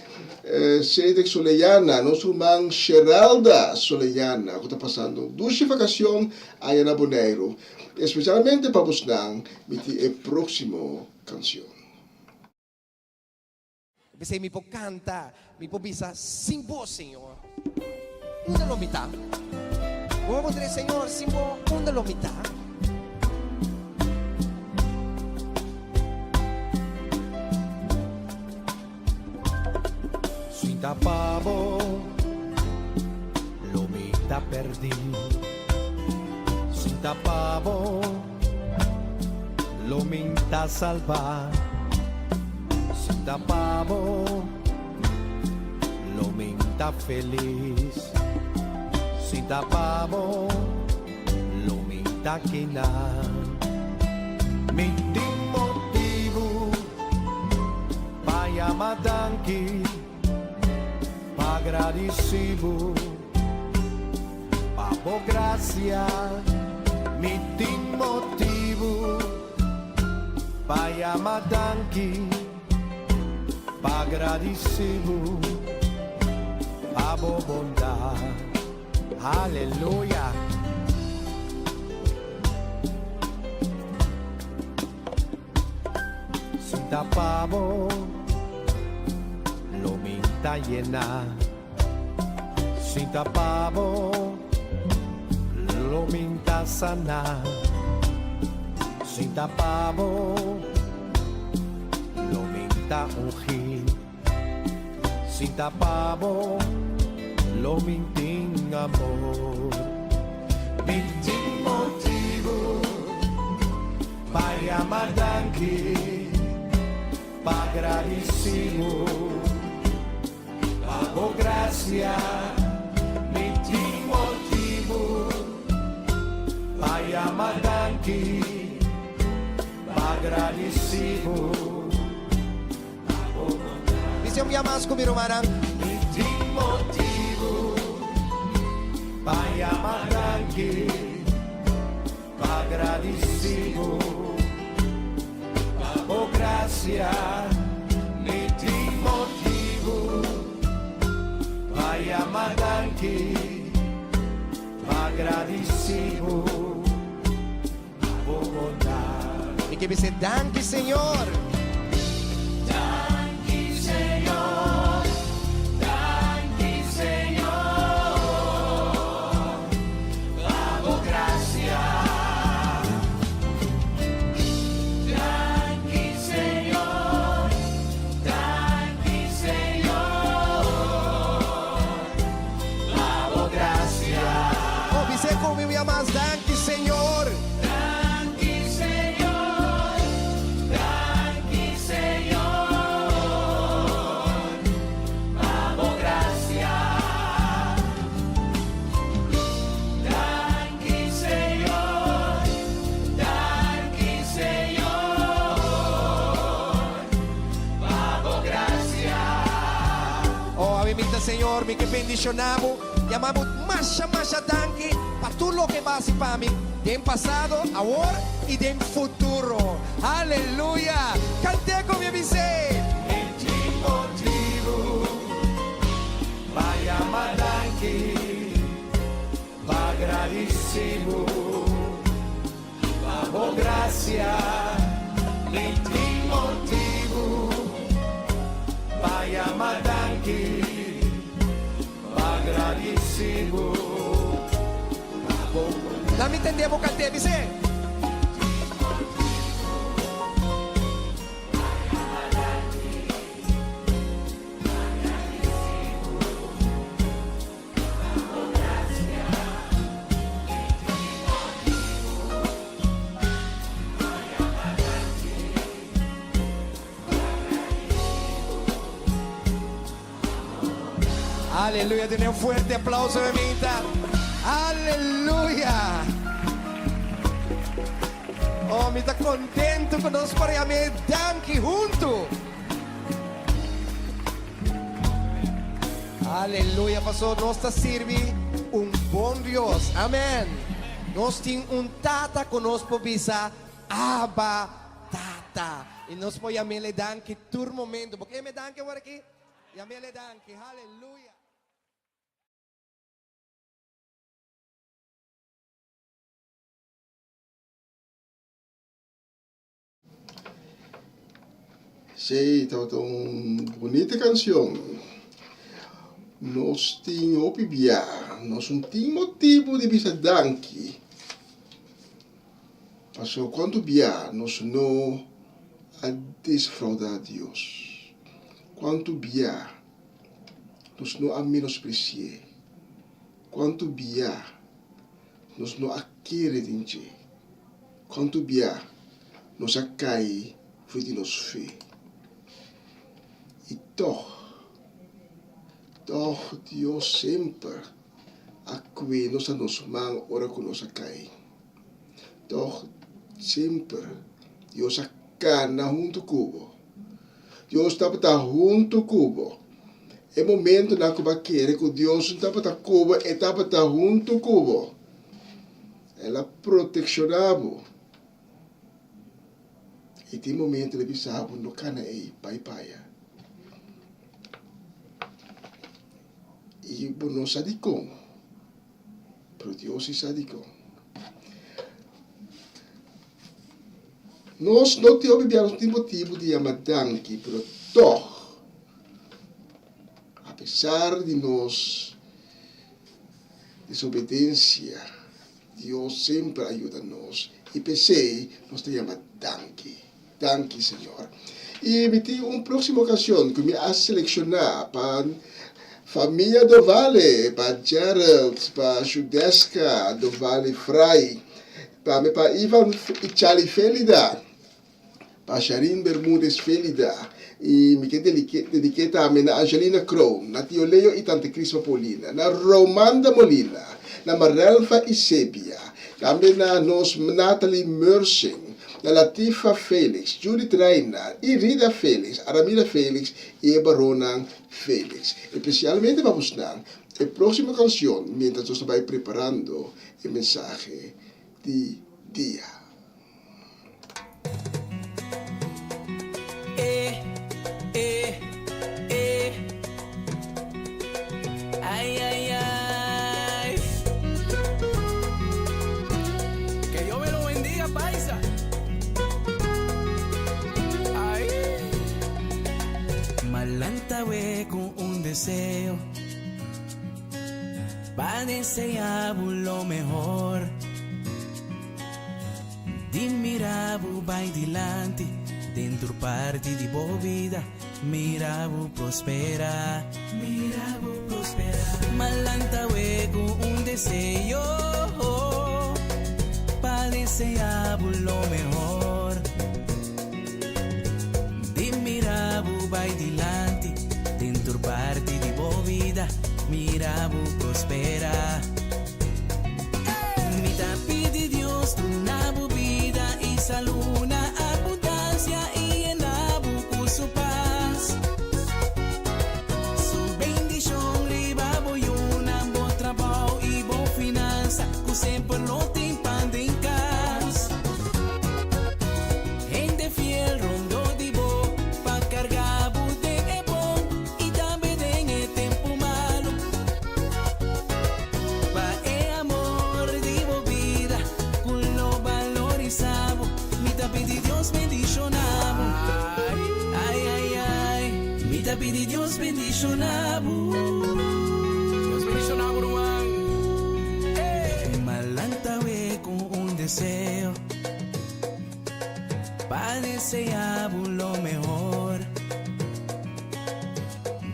Cedric Soleyana, nos ruman Sheralda Soleyana, ku ta pasando dushi vakashon aya na Boneiru. Espesialmente pa bosnan, mi tin e próksimo kanshon. P'esei mi por kanta, mi por bisa, Sin bo, Señor, unda lo mi ta? Bo por puntra, Señor, sin bo, unda lo mi ta? Sin ta pa bo, lo mi ta perdí. Sin ta pa bo, lo mi ta salvá. Sin ta pa bo, lo mi ta felis. Sin ta pa bo, lo mi ta kina. Mi tin motibu pa yama danki, pa gradisí bo pa bo grasia. Mi tin motibu pa yama danki, pa gradisí bo pa bo bondat. Aleluya. Sin ta pa bo, lo mi ta yena. Sin ta pa bo, lo mi ta sana. Sin ta pa bo, lo mi ta ungí. Sin ta pa bo, lo mi tin amor. Mi tin motibu pa yama danki, pa gradisí bo pa bo grasia. Mi tin motibu pa yama danki, pa gradisí bo. Bisa un bia mas ku mi rumannan. Mi tin motibu pa yama danki, pa gradisí bo pa bo grasia. Mi tin motibu pa yama danki, pa gradisí bo pa bo bondat. Mi ke bisa danki Señor. Danki Señor, danki Señor, pa bo grasia. Danki Señor. Bis'é ku mi un mas danki Señor. Danki Señor, danki Señor, pa bo grasia. Danki Señor, danki Señor, pa bo grasia. Oh, awe mi ta Señor, mi ke bendishoná bo, yama bo masha masha danki pa tur loke bo a hasi pa mi den pasado, awor i den futuro. Aleluya! Kant'é ku mi bis'é. Mi tin motibu pa yama danki, pa gradisí bo, pa bo grasia. Mi tin motibu pa yama danki, pa gradisí bo, pa bo. Laga mi tende bo kant'é, bis'é. Aleluya. Duna un fuerte aplauso, mamita. Aleluya. Oh, mi ta kontentu ku nos por yam'é danki huntu. Aleluya, pastor. Nos ta sirbi un bon Dios. Amèn. Nos tin un tata ku nos por bisa Abba, Tata. I nos por yam'é danki tur momento. Bo ke yam'é danki awor aki? Yam'é danki. Aleluya. Sí, tabata un bunita kanshon. Nos tin hopi bia, nos no tin motibu di bisa danki. Pasobra kuantu bia nos no a desfraudá Dios? Kuantu bia nos no a menospresi'é? Kuantu bia nos no a kere den dje? Kuantu bia nos a kai for di nos fe? I tòg, tòg Dios semper a kue nos na nos man ora ku nos a kai. Tòg semper Dios a kana huntu ku bo. Dios tabata huntu ku bo. E momentonan ku bo a kere ku Dios no tabata ku bo, e tabata huntu ku bo. El a protekshoná bo. I tin momento el a bisa bo, no kana ei, bai paya. I bo no sa dikon, pero Dios si sa dikon. Nos no tin hopi bia, nos no tin motibu di yama danki, pero tòg, apesar di nos desobedensia, Dios semper a yuda nos, i p'esei nos ta yama danki. Danki, Señor. I mi tin un próksimo kanshon ku mi a selekshoná pa famia Dovale, pa Gerald, pa Shudeska Dovale Fray, tambe pa Ivan i Charlie Felida, pa Sharin Bermudez Felida, i mi ke dedik'é tambe na Angelina Kroon, na Tio Leo i Tante Crisma Paulina, na Romanda Molina, na Marelva i Sebia, tambe na nos Natalie Mersing, na Latifa Felix, Judith Reina, Irida Felix, Aramira Felix i e baronnan Felix. Espesialmente pa busnan e próksimo kanshon miéntras nos ta bai preparando e mensahe di dia. Que Dios me lo bendiga, paisa. Ay. M'a lanta awe ku un deseo pa deseá bo lo mehor. Di mira bo bai dilanti den tur parti di bo bida, mira bo prospera, mira bo prospera. M'a lanta awe ku un deseo. deseá bo lo mehor. Di mira bo bai dilanti den tur parti di bo bida, mira bo prospera. Mi ta pidi Dios duna bo bida i salú na abundansia i yena bo ku su pas. Su bendishon riba bo yunan, bo trabou i bo finansa, ku semper lo tin pan den kas. Hende fiel rondó di bo pa karga bo den e bon i tambe den e tempu malu. Pa e amor di bo bida ku lo balorisá bo, mi ta pidi Dios bendishoná bo. Ai, ai, ai, mi ta pidi Dios bendishoná bo. Dios bendishoná bo, ruman. Malanta we ku un deseo pa deseá bo lo mehor.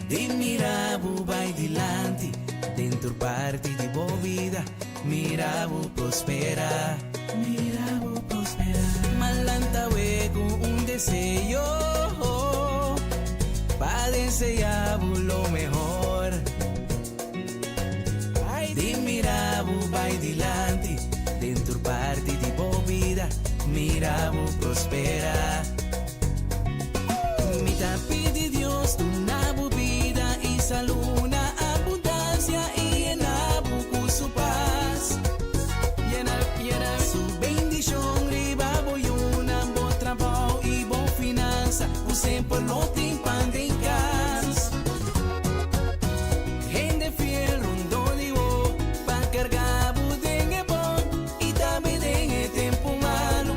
Di mira bo bai dilanti den tur parti di bo bida, mira bo prospera, mira bo prospera. Malanta we ku un deseo pa deseá bo lo mehor. Di mira bo bai dilanti den tur parti di bo bida, mira bo prospera. Mi ta pidi Dios duna bo bida i salú na abundansia i yena bo ku su pas. Su bendishon riba bo yunan, bo trabou i bo finansa, ku semper lo tin pan den kas. Hende fiel rondó di bo pa karga bo den e bon i tambe den e tempu malu.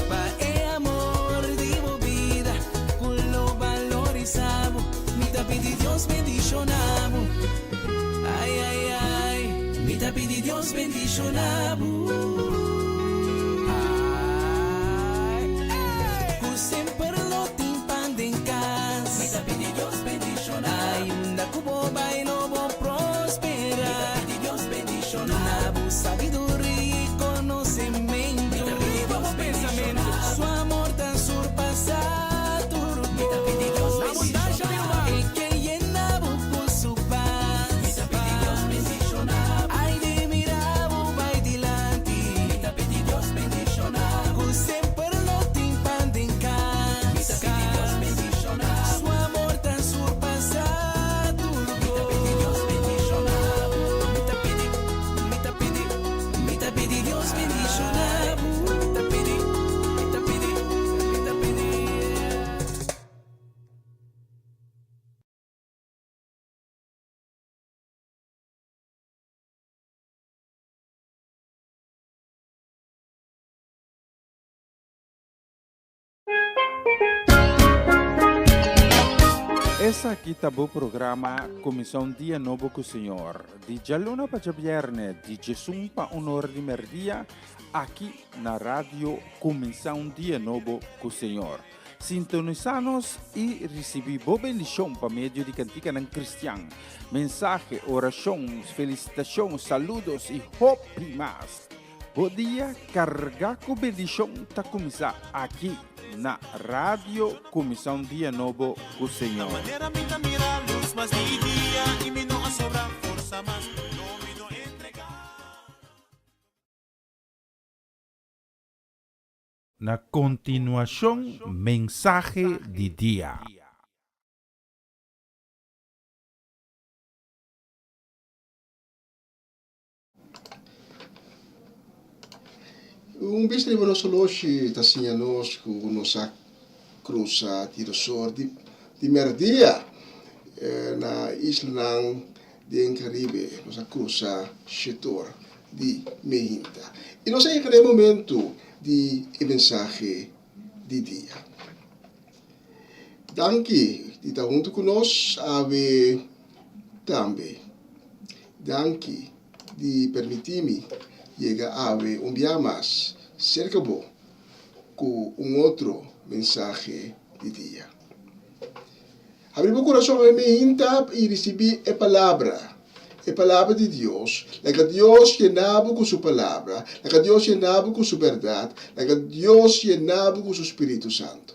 Pa e amor di bo bida ku lo balorisá bo, mi ta pidi Dios bendishoná bo. Ai, ai, ai, mi ta pidi Dios bendishoná bo. Ai, ai. Ku semper lo tin pan den kas. Mi ta pidi Dios bendishoná. Ai, unda ku bo bai lo bo prospera. Mi ta pidi Dios bendishoná. Duna bo sabiduria i konosementu. Mi ta pidi Dios bendishoná. Su amor ta surpasá tur kos. Mi ta pidi Dios bendishoná. E ke yena bo ku su pas. Mi ta pidi Dios bendishoná. Ai di mira bo bai dilanti. Mi ta pidi Dios bendishoná. Ku semper lo tin pan den kas. Mi ta pidi Dios bendishoná. Su amor ta surpasá tur kos. Mi ta pidi Dios bendishoná. Mi ta pidi, mi ta pidi, mi ta pidi Dios bendishoná. Mi ta pidi, mi ta pidi, mi ta pidi. Esaki ta bo programa Kuminsá un Dia Nobo ku Señor, di djaluna pa djabièrnè, di djesun pa un ora di mèrdia, aki na Radio Kuminsá un Dia Nobo ku Señor. Sintonisá nos i risibí bo bendishon pa medio di kantikanan kristian, mensahe, orashon, felisitashon, saludos i hopi mas. Bo dia carga cu bendicion ta cuminsa aki na Radio Cuminsa un Dia Nobo cu Señor. Na continuacion mensahe di dia. Un bista riba nos oloshi ta siña nos ku nos a krusa tirosor di merdia na islanan den Karibe. Nos a krusa shetor di mehinta. I nos a yega na e momentu di e mensahe di dia. Danki di ta huntu ku nos awe tambe. Danki di permití mi yega awe un bia mas serka bo ku un otro mensahe di dia. Habri bo kurason awe mi hinta i risibí e palabra. E Palabra di Dios, laga Dios yena bo ku Su Palabra, laga Dios yena bo ku Su bèrdat, laga Dios yena bo ku Su Spiritu Santu.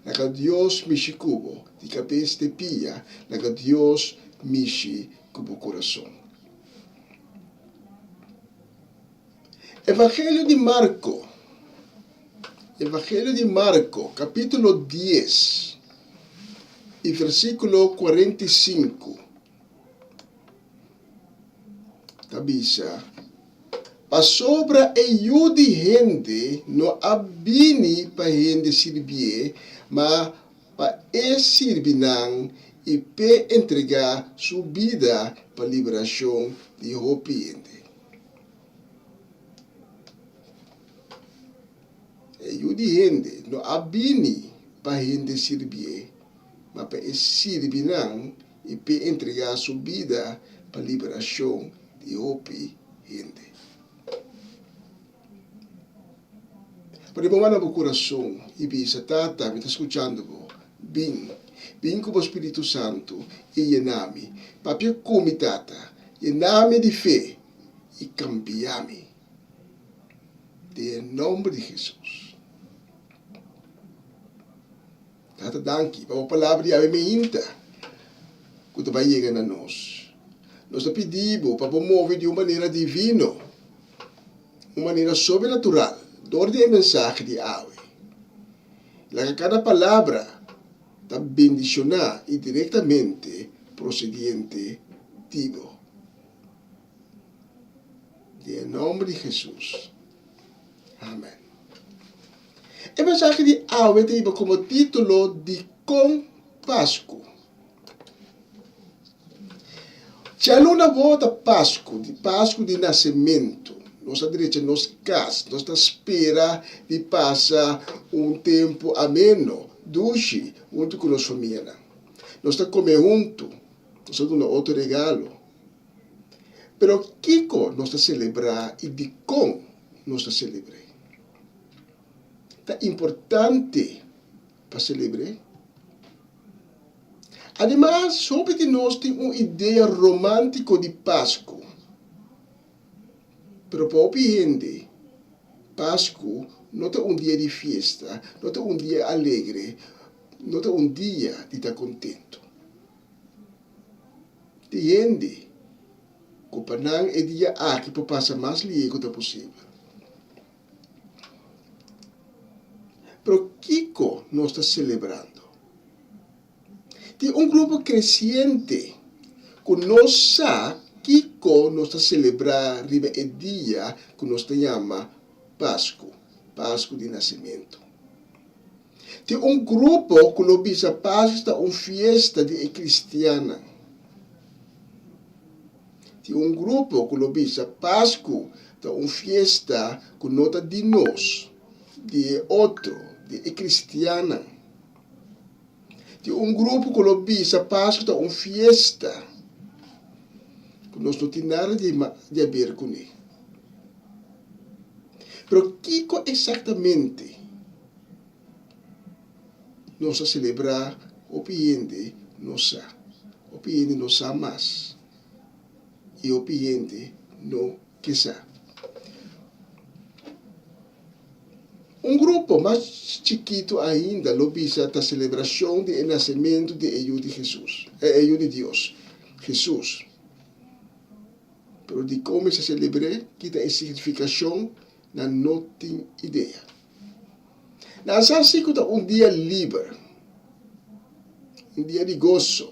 Laga Dios mishi ku bo di kabes te pia, laga Dios mishi ku bo kurason. Evangelio di Marko Evangelio di Marko, kapítulo dies i versíkulo 45 ta bisa, Pasobra e Yu di hende no a bini pa hende sirbié, ma pa e sirbi nan i p'e entregá su bida pa liberashon di hopi hende. E Yu di hende no a bini pa hende sirbié, ma pa e sirbi nan i p'e entregá su bida pa liberashon di hopi hende. Pone bo man na bo kurason i bisa, Tata, mi ta skuchando bo. Bin. Bin ku bo Spiritu Santu i yena mi. Papia ku mi, Tata. Yena mi di fe i kambia mi. Den e nomber di Hesus. Tata danki pa bo palabra di awe meinta ku ta bai yega na nos. Nos ta pidi bo pa bo move di un manera divino, un manera sobrenatural dor di e mensahe di awe. Laga kada palabra ta bendishoná i direktamente prosediente di bo. Den e nomber di Hesus. Amen. E mensahe di awe ta hiba komo título Dikon Pasku? Djaluna bo ta Pasku, di Pasku di nasementu. Nos a drecha nos kas, nos ta spera di pasa un tempu ameno, dushi, huntu ku nos famianan. Nos ta kome huntu, nos ta duna otro regalo. Pero kiko nos ta selebrá i dikon nos ta selebr'é? Ta importante pa selebr'é? Ademas, hopi di nos tin un idea romántiko di Pasku. Pero pa hopi hende, Pasku no ta un dia di fiesta, no ta un dia alegre, no ta un dia di ta kontentu. Tin hende ku pa nan e dia aki por pasa mas lihe ku ta posibel. Pero kiko nos ta selebrando? Tin un grupo kresiente ku no sa kiko nos ta selebrá riba e dia ku nos ta yama Pasku, Pasku di Nasementu. Tin un grupo ku lo bisa Pasku ta un fiesta di e kristiannan. Tin un grupo ku lo bisa Pasku ta un fiesta ku no ta di nos, di e otro, di e kristiannan. Tin un grupo ku lo bisa Pasku ta un fiesta ku nos no tin nada di di haber kuné. Pero kiko eksaktamente nos a selebrá? Hopi hende no sa. Hopi hende no sa mas. I hopi hende no ke sa. Un grupo mas chikitu ainda lo bisa ta selebrashon di e nasementu di e Yu di Hesus, e Yu di Dios, Hesus. Pero dikon mester selebr'é? Ki ta e signifikashon? Nan no tin idea. Nan sa si ku ta un dia liber, un dia di goso,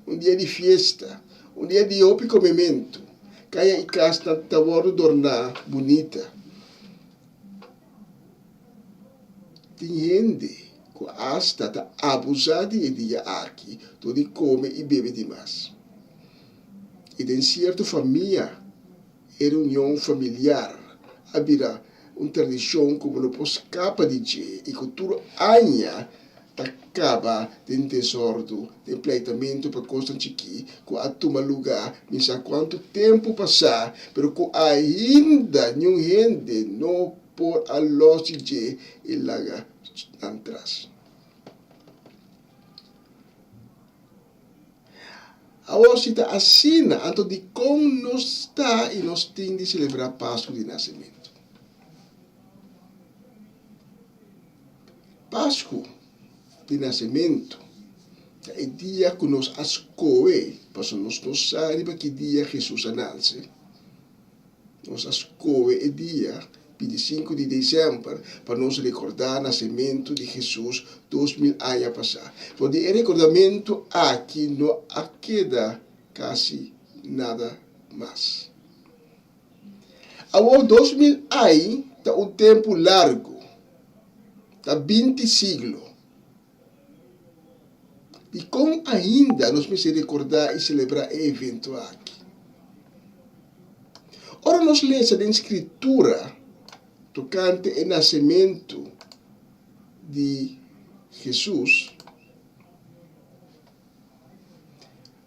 un dia di fiesta, un dia di hopi komementu. Kaya i kasnan ta wòrdu dorná bunita. Tin hende ku asta ta abusá di e dia aki dor di kome i bebe dimas. I den sierto famia e reunion familiar a bira un tradishon ku bo no por skapa di dje i ku tur aña ta kaba den desordu, den pleitamentu pa kosnan chikí ku a tuma lugá mi sa kuantu tempu pasá, pero ku ainda niun hende no por a lòs di dje i laga nan tras. Awor si ta asina, anto dikon nos ta i nos tin di selebrá Pasku di Nasementu? Pasku di Nasementu ta e dia ku nos a skohe, pasobra nos no sa riba ki dia Hesus a nanse. Nos a skohe e dia bintisinku di desèmber pa nos rekordá nasementu di Hesus 2000 aña pasá. For di e rekordamentu aki no a keda kasi nada mas. Awor 2000 ai ta un tempu largu, ta 20 siglo. Dikon ainda nos mester rekordá i selebrá e evento aki? Ora nos lesa den Skritura tokante e nasementu di Hesus,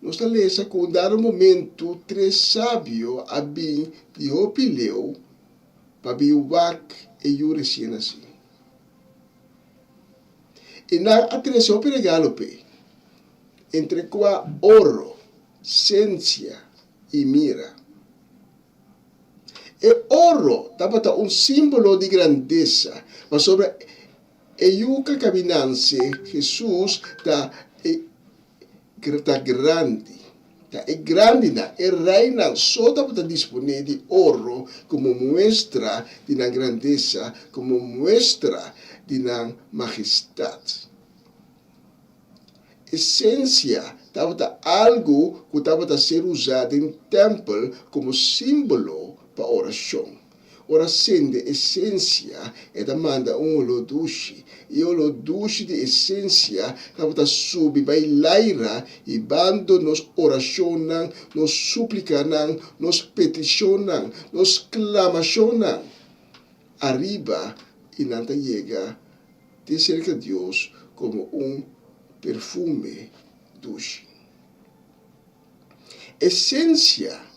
nos ta lesa ku un dado momentu tres sabio a bin di hopi leu pa bin wak e yu resien nasí. I nan a trese hopi regalo p'e, entre kua oro, sensia i mira. E oro tabata un símbolo di grandesa, pasobra e yu ku a kaminanse, Hesus, ta e ta grandi. Ta e grandinan, e reinan so tabata disponé di oro komo muestra di nan grandesa, komo muestra di nan majestat. E sensia tabata algu ku tabata ser usá den tèmpel komo símbolo pa orashon. Ora sende esensia, e ta manda un oló dushi. I e oló dushi di esensia tabata subi bai laira hibando nos orashonnan, nos súplikanan, nos petishonnan, nos klamashonnan ariba i nan ta yega te serka Dios komo un perfume dushi. Esensia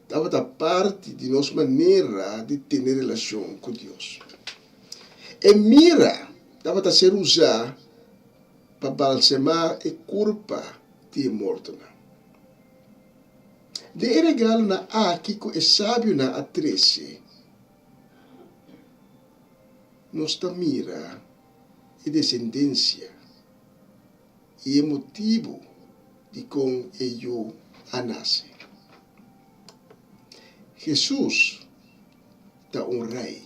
tabata parti di nos manera di tene relashon ku Dios. E mira tabata ser usá pa balsemá e kurpa di e mortonan. Den e regalonan aki ku e sabionan a trese, nos ta mira e desendensia i e motibu dikon e Yu a nase. Hesus ta un rei,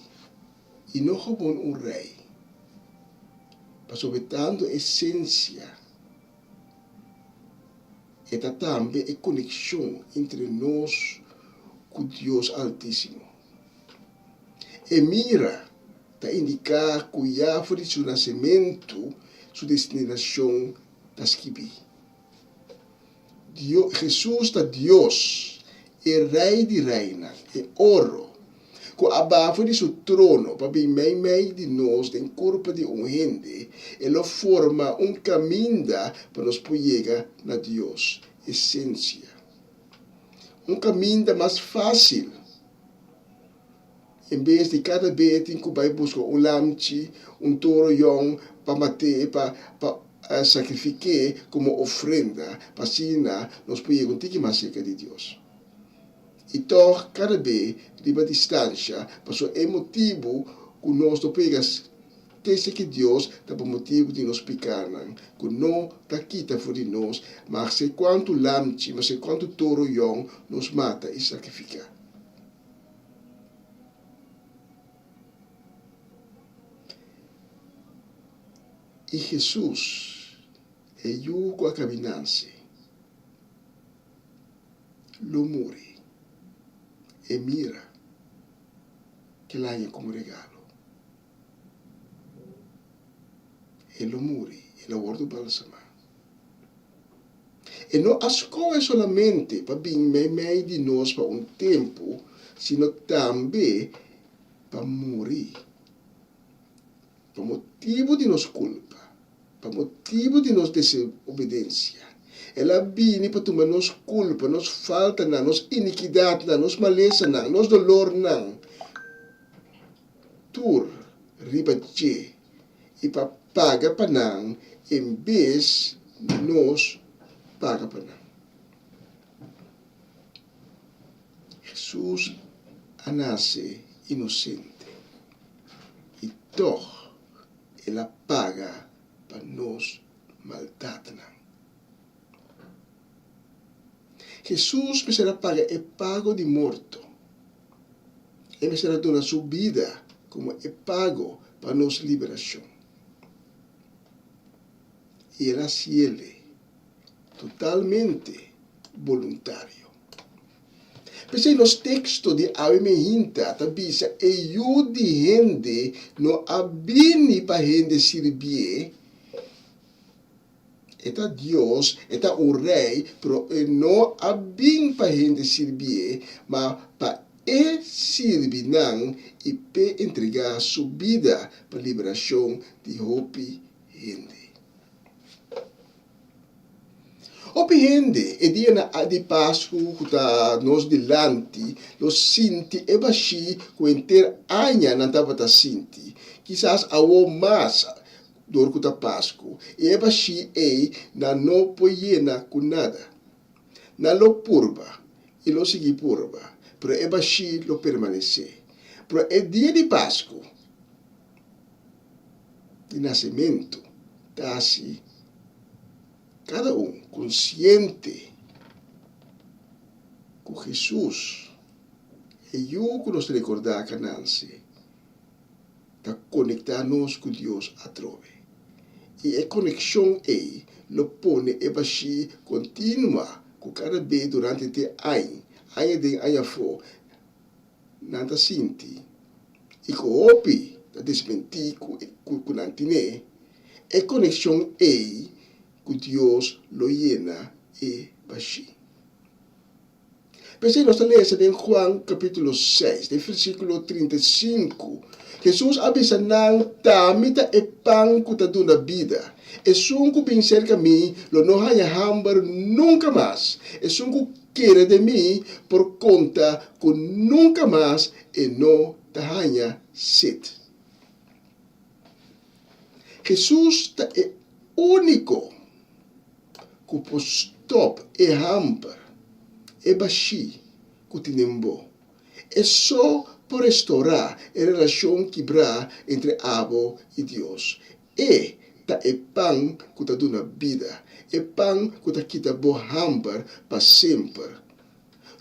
i no gewoon un rei, pasobra tantu esensia e ta tambe e konekshon entre nos ku Dios Altísimo. E mira ta indiká ku ya for di su nasementu su destinashon ta skibí. Hesus ta Dios, e Rei di reinan, e oro, ku a baha for di su trono pa bin meimei di nos den kurpa di un hende, e lo forma un kaminda pa nos por yega na Dios, esensia. Un kaminda mas fásil. En bes di kada be tin ku bai buska un lamchi, un toro yòn pa mat'é, pa pa sakrifik'é komo ofrenda, pa asina nos por yega un tiki mas serka di Dios. I tòg kada be riba distansha, pasobra e motibu ku nos no por yega te serka Dios ta pa motibu di nos pikánan, ku no ta kita for di nos, maske kuantu lamchi, maske kuantu toro yòn nos mata i sakrifiká. I Hesus, e Yu ku a kabi nanse, lo muri. E mira kel haña komo regalo. E lo muri, e lo wòrdu balsamá. E no a skohe solamente pa bin meimei di nos pa un tempu, sino tambe pa muri pa motibu di nos kulpa, pa motibu di nos desobedensia. El a bini pa tuma nos kulpa, nos faltanan, nos inikidatnan, nos malesanan, nos dolornan, tur riba dje i pa paga pa nan en bes nos. paga pa nan. Hesus a nase inosente i tòg el a paga pa nos maldatnan. Hesus mester a paga e pago di morto. E mester a duna su bida komo e pago pa nos liberashon. I el a hasiel totalmente boluntario. P'esei nos teksto di awe mehinta ta bisa e Yu di hende no a bini pa hende sirbié, E ta Dios, e ta un rei, pero e no a bin pa hende sirbié, ma pa e sirbi nan i p'e entregá su bida pa liberashon di hopi hende. Hopi hende e dianan di Pasku ku ta nos dilanti lo sinti e bashí ku henter aña nan tabata sinti, kisas awor mas Dor ku ta Pasku, i e bashí ei nan no por yena ku nada. Nan lo purba, i lo sigui purba, pero e bashí lo permanesé. Pero e dia di Pasku, di nasementu, ta hasi kada un konsiente ku Hesus, e Yu ku nos ta rekordá ka nanse, ta konektá nos ku Dios atrobe. I e konekshon ei lo pone e bashí kontinua ku kada be durante te añ, aña den aña afó, nan ta sinti i ku hopi ta desmentí ku ku nan tine. E konekshon ei ku Dios lo yena e bashí. P'esei nos ta lesa den Juan capítulo seis, den versículo 35, Jesús a bisa nan, Ta mi ta e pan cu ta duna bida. Esun cu bin cerca mi lo no haña hamber nunca mas. Esun cu kere den mi por conta cu nunca mas e no ta haña sed. Jesús ta e único ku por stòp e hamber, e bashí ku tin den bo. E so por restourá e relashon kibrá entre abo i Dios. E ta e pan ku ta duna bida, e pan ku ta kita bo hamber pa semper.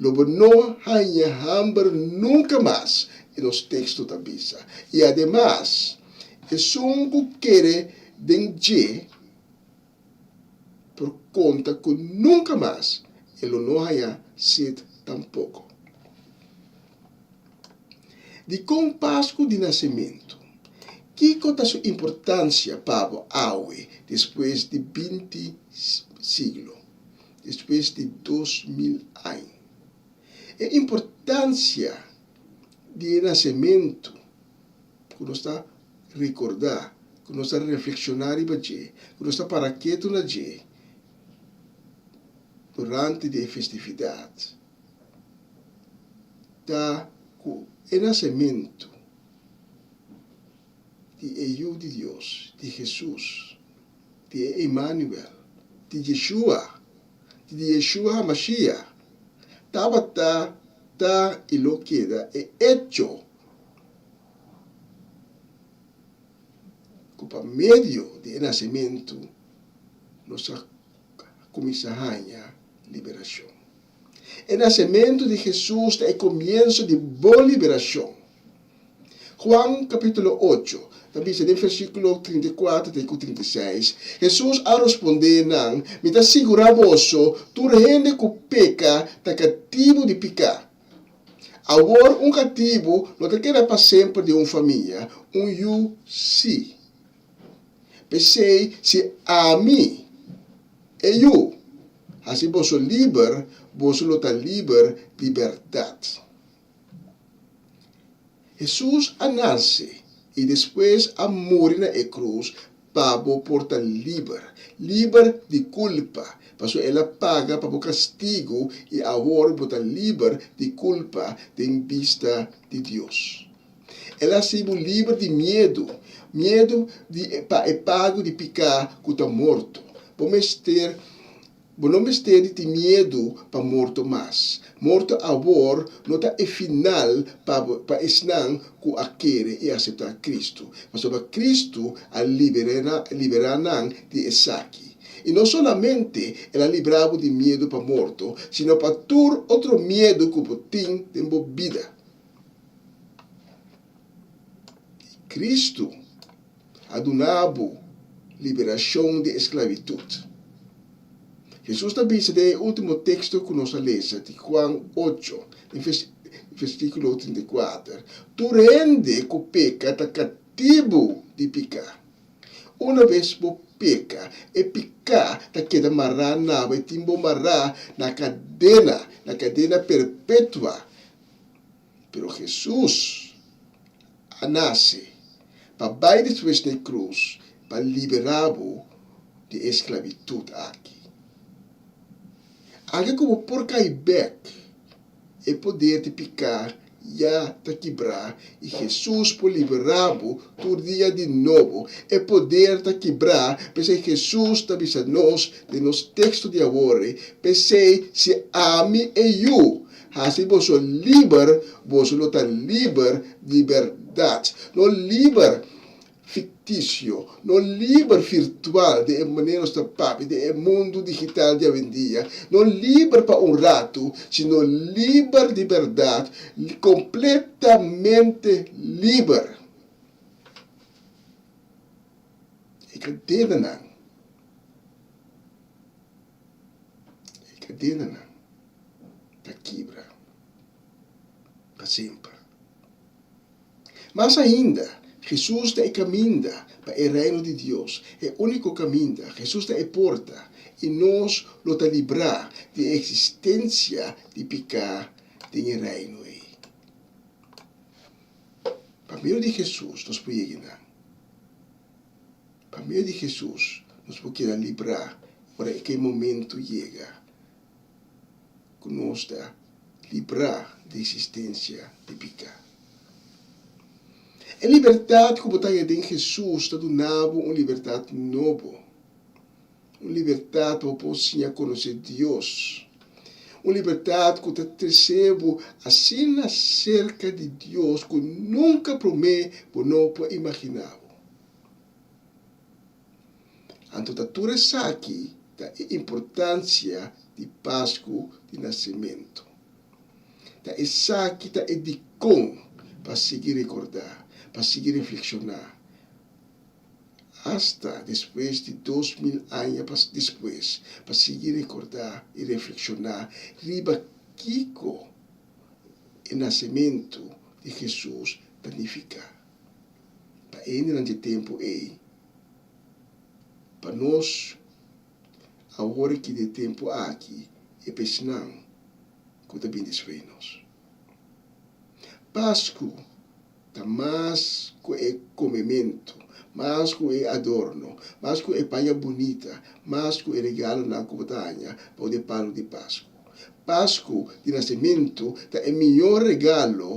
Lo bo no haña hamber nunka mas, e nos teksto ta bisa. I ademas, esun ku kere den dje, por konta ku nunka mas e lo no haña set tampoko. Dikon Pasku di Nasementu? Kiko ta su importansia pa bo awe despues di binti siglo, despues di 2000 aña? E importansia di e nasementu ku nos ta rekordá, ku nos ta reflekshoná riba dje, ku nos ta para ketu na dje durante di e festividat, ta ku e nasementu di e Yu di Dios, di Hesus, di e Emmanuel, di Yeshua, di Yeshua HaMashiach, tabata, ta i lo keda e echo ku pa medio di e nasementu nos a kuminsá haña liberashon. E nasementu di Hesus ta e komienso di bo liberashon. Juan kapítulo ocho ta bisa den versíkulo 34 te ku 36, Hesus a rospondé nan, Mi ta sigurá boso, tur hende ku peka ta katibu di piká. Awor un katibu no ta keda pa semper den un famia, un yu sí. P'esei, si ami, e yu, hasi boso liber, boso lo ta liber di bèrdat. Hesus a nase i despues a muri na e krus pa bo por ta liber, liber di kulpa, pasobra el a paga pa bo kastigu i awor bo ta liber di kulpa den bista di Dios. El a hasi bo liber di miedu, miedu di pa e pagu di piká ku ta morto. Bo mester. Bo no mester di tin miedu pa morto mas. Morto awor no ta e final pa bo, pa esnan ku a kere i aseptá Kristu, pasobra Kristu a liberá nan di esaki. I no solamente el a libra bo di miedu pa morto, sino pa tur otro miedu ku bo tin den bo bida. I Kristu a duna bo liberashon di esklabitut. Hesus ta bisa den e último teksto ku nos a lesa di Juan ocho, den versíkulo 34, Tur hende ku peka ta katibu di piká. Una bes bo peka, e piká ta keda mará na bo, e tin bo mará na kadena, na kadena perpetua. Pero Hesus a nase pa bai despues na e krus pa liberá bo di e sklabitut aki. Anke ku bo por kai bèk, e poder di piká ya ta kibrá i Hesus por liberá bo tur dia di nobo. E poder ta kibrá, p'esei Hesus ta bisa nos den nos teksto di awor, P'esei si ami e Yu Hasi boso liber, boso lo ta liber di bèrdat. No liber fiktisio, no liber virtual den e manera nos ta papia den e mundu digital di awendia, no liber pa un ratu, sino liber di bèrdat, kompletamente liber. E kadenanan, e kadenanan. ta kibra pa semper. Mas ainda, Hesus ta e kaminda pa e Reino di Dios, e úniko kaminda. Hesus ta e porta, i nos lo ta librá di e eksistensia di piká den e Reino ei. Pa medio di Hesus nos por yega einan. Pa medio di Hesus nos por keda librá ora e ke momentu yega. ku nos ta librá di eksistensia di piká. E libertat ku bo ta haña den Hesus ta duna bo un libertat nobo, un libertat pa bo por siña konosé Dios, un libertat ku ta trese bo asina serka di Dios ku nunka promé bo no por imaginá bo. Anto ta tur esaki ta e importancia di Pascu di Nacementu. Ta esaki ta e dicon pa sigui recorda, pa sigui reflexiona, hasta despues di 2000 aña despues, pa sigui recorda y reflexiona riba kico e nacementu di Jesus ta nifica. Pa e hendenan dje tempu ei, pa nos awor aki den e tempu aki i pa esnan ku ta bini despues di nos. Pasku ta mas ku e komementu, mas ku e adorno, mas ku e paña bunita, mas ku e regalonan ku bo ta haña bou di e palu di Pasku. Pasku di nasementu ta e mihó regalo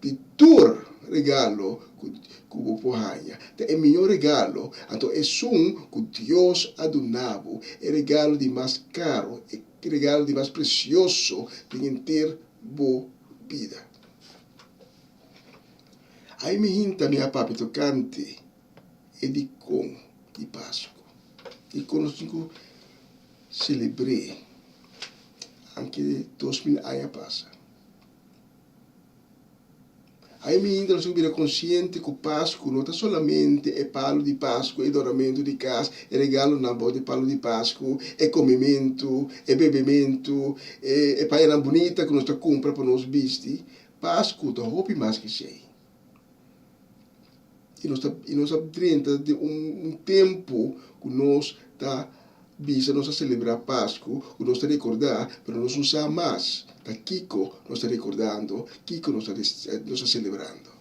Di tur regalo ku bo por haña, ta e mihó regalo, anto esun ku Dios a duna bo, e regalo di mas karo, e regalo di mas presioso den henter bo bida. Ai mi hinta mi a papia tokante e dikon di Pasku, dikon nos tin ku selebr'é anke 2000 aña pasa. Ai miinda nos tin ku bira konsiente ku Pasku no ta solamente e palu di Pasku, e doramentu di kas, e regalonan bou di palu di Pasku, e komementu, e bebementu, e pañanan bunita ku nos ta kumpra pa nos bisti. Pasku ta hopi mas ku esei. I nos ta i nos a drenta den un tempu ku nos ta bisa nos ta selebrá Pasku, ku nos ta rekordá, pero nos no sa mas ta kiko nos ta rekordando, kiko nos ta nos ta selebrando.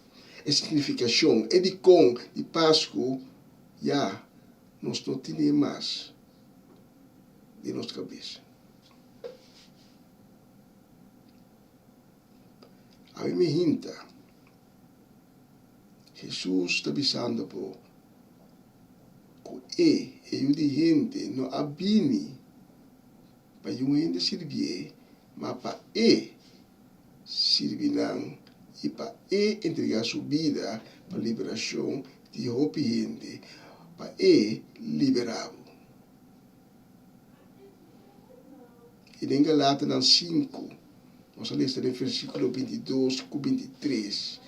E signifikashon, e dikon di Pasku ya nos no tine mas den nos kabes. Awe mi hinta. Hesus ta bisando bo ku e, e Yu di hende, no a bini. pa yun hende sirbié, ma pa E sirbi nan i pa E entregá Su bida pa liberashon di hopi hende, pa E liberá bo. I den Galatanan sinku, nos a lesa den versíkulo bintidos ku bintitres,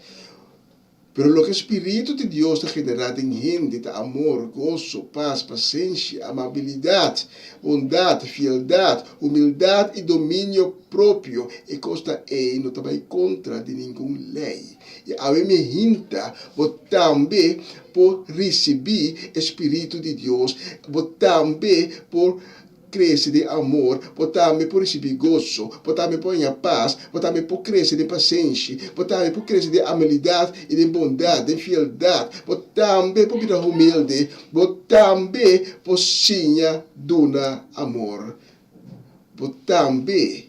Pero loke spiritu di Dios ta generá den hende ta amor, goso, pas, pasenshi, amabilidat, bondat, fieldat, humildat i dominio propio. E kosnan ei no ta bai kontra di ningun lei. I awe mi hinta bo tambe por risibí e spiritu di Dios, bo tambe por Krese den amor, bo tambe por risibí goso, bo tambe por haña pas, bo tambe por krese den pasenshi, bo tambe por krese den amabilidat i den bondat, den fieldat, bo tambe por bira humilde, bo tambe por siña duna amor, bo tambe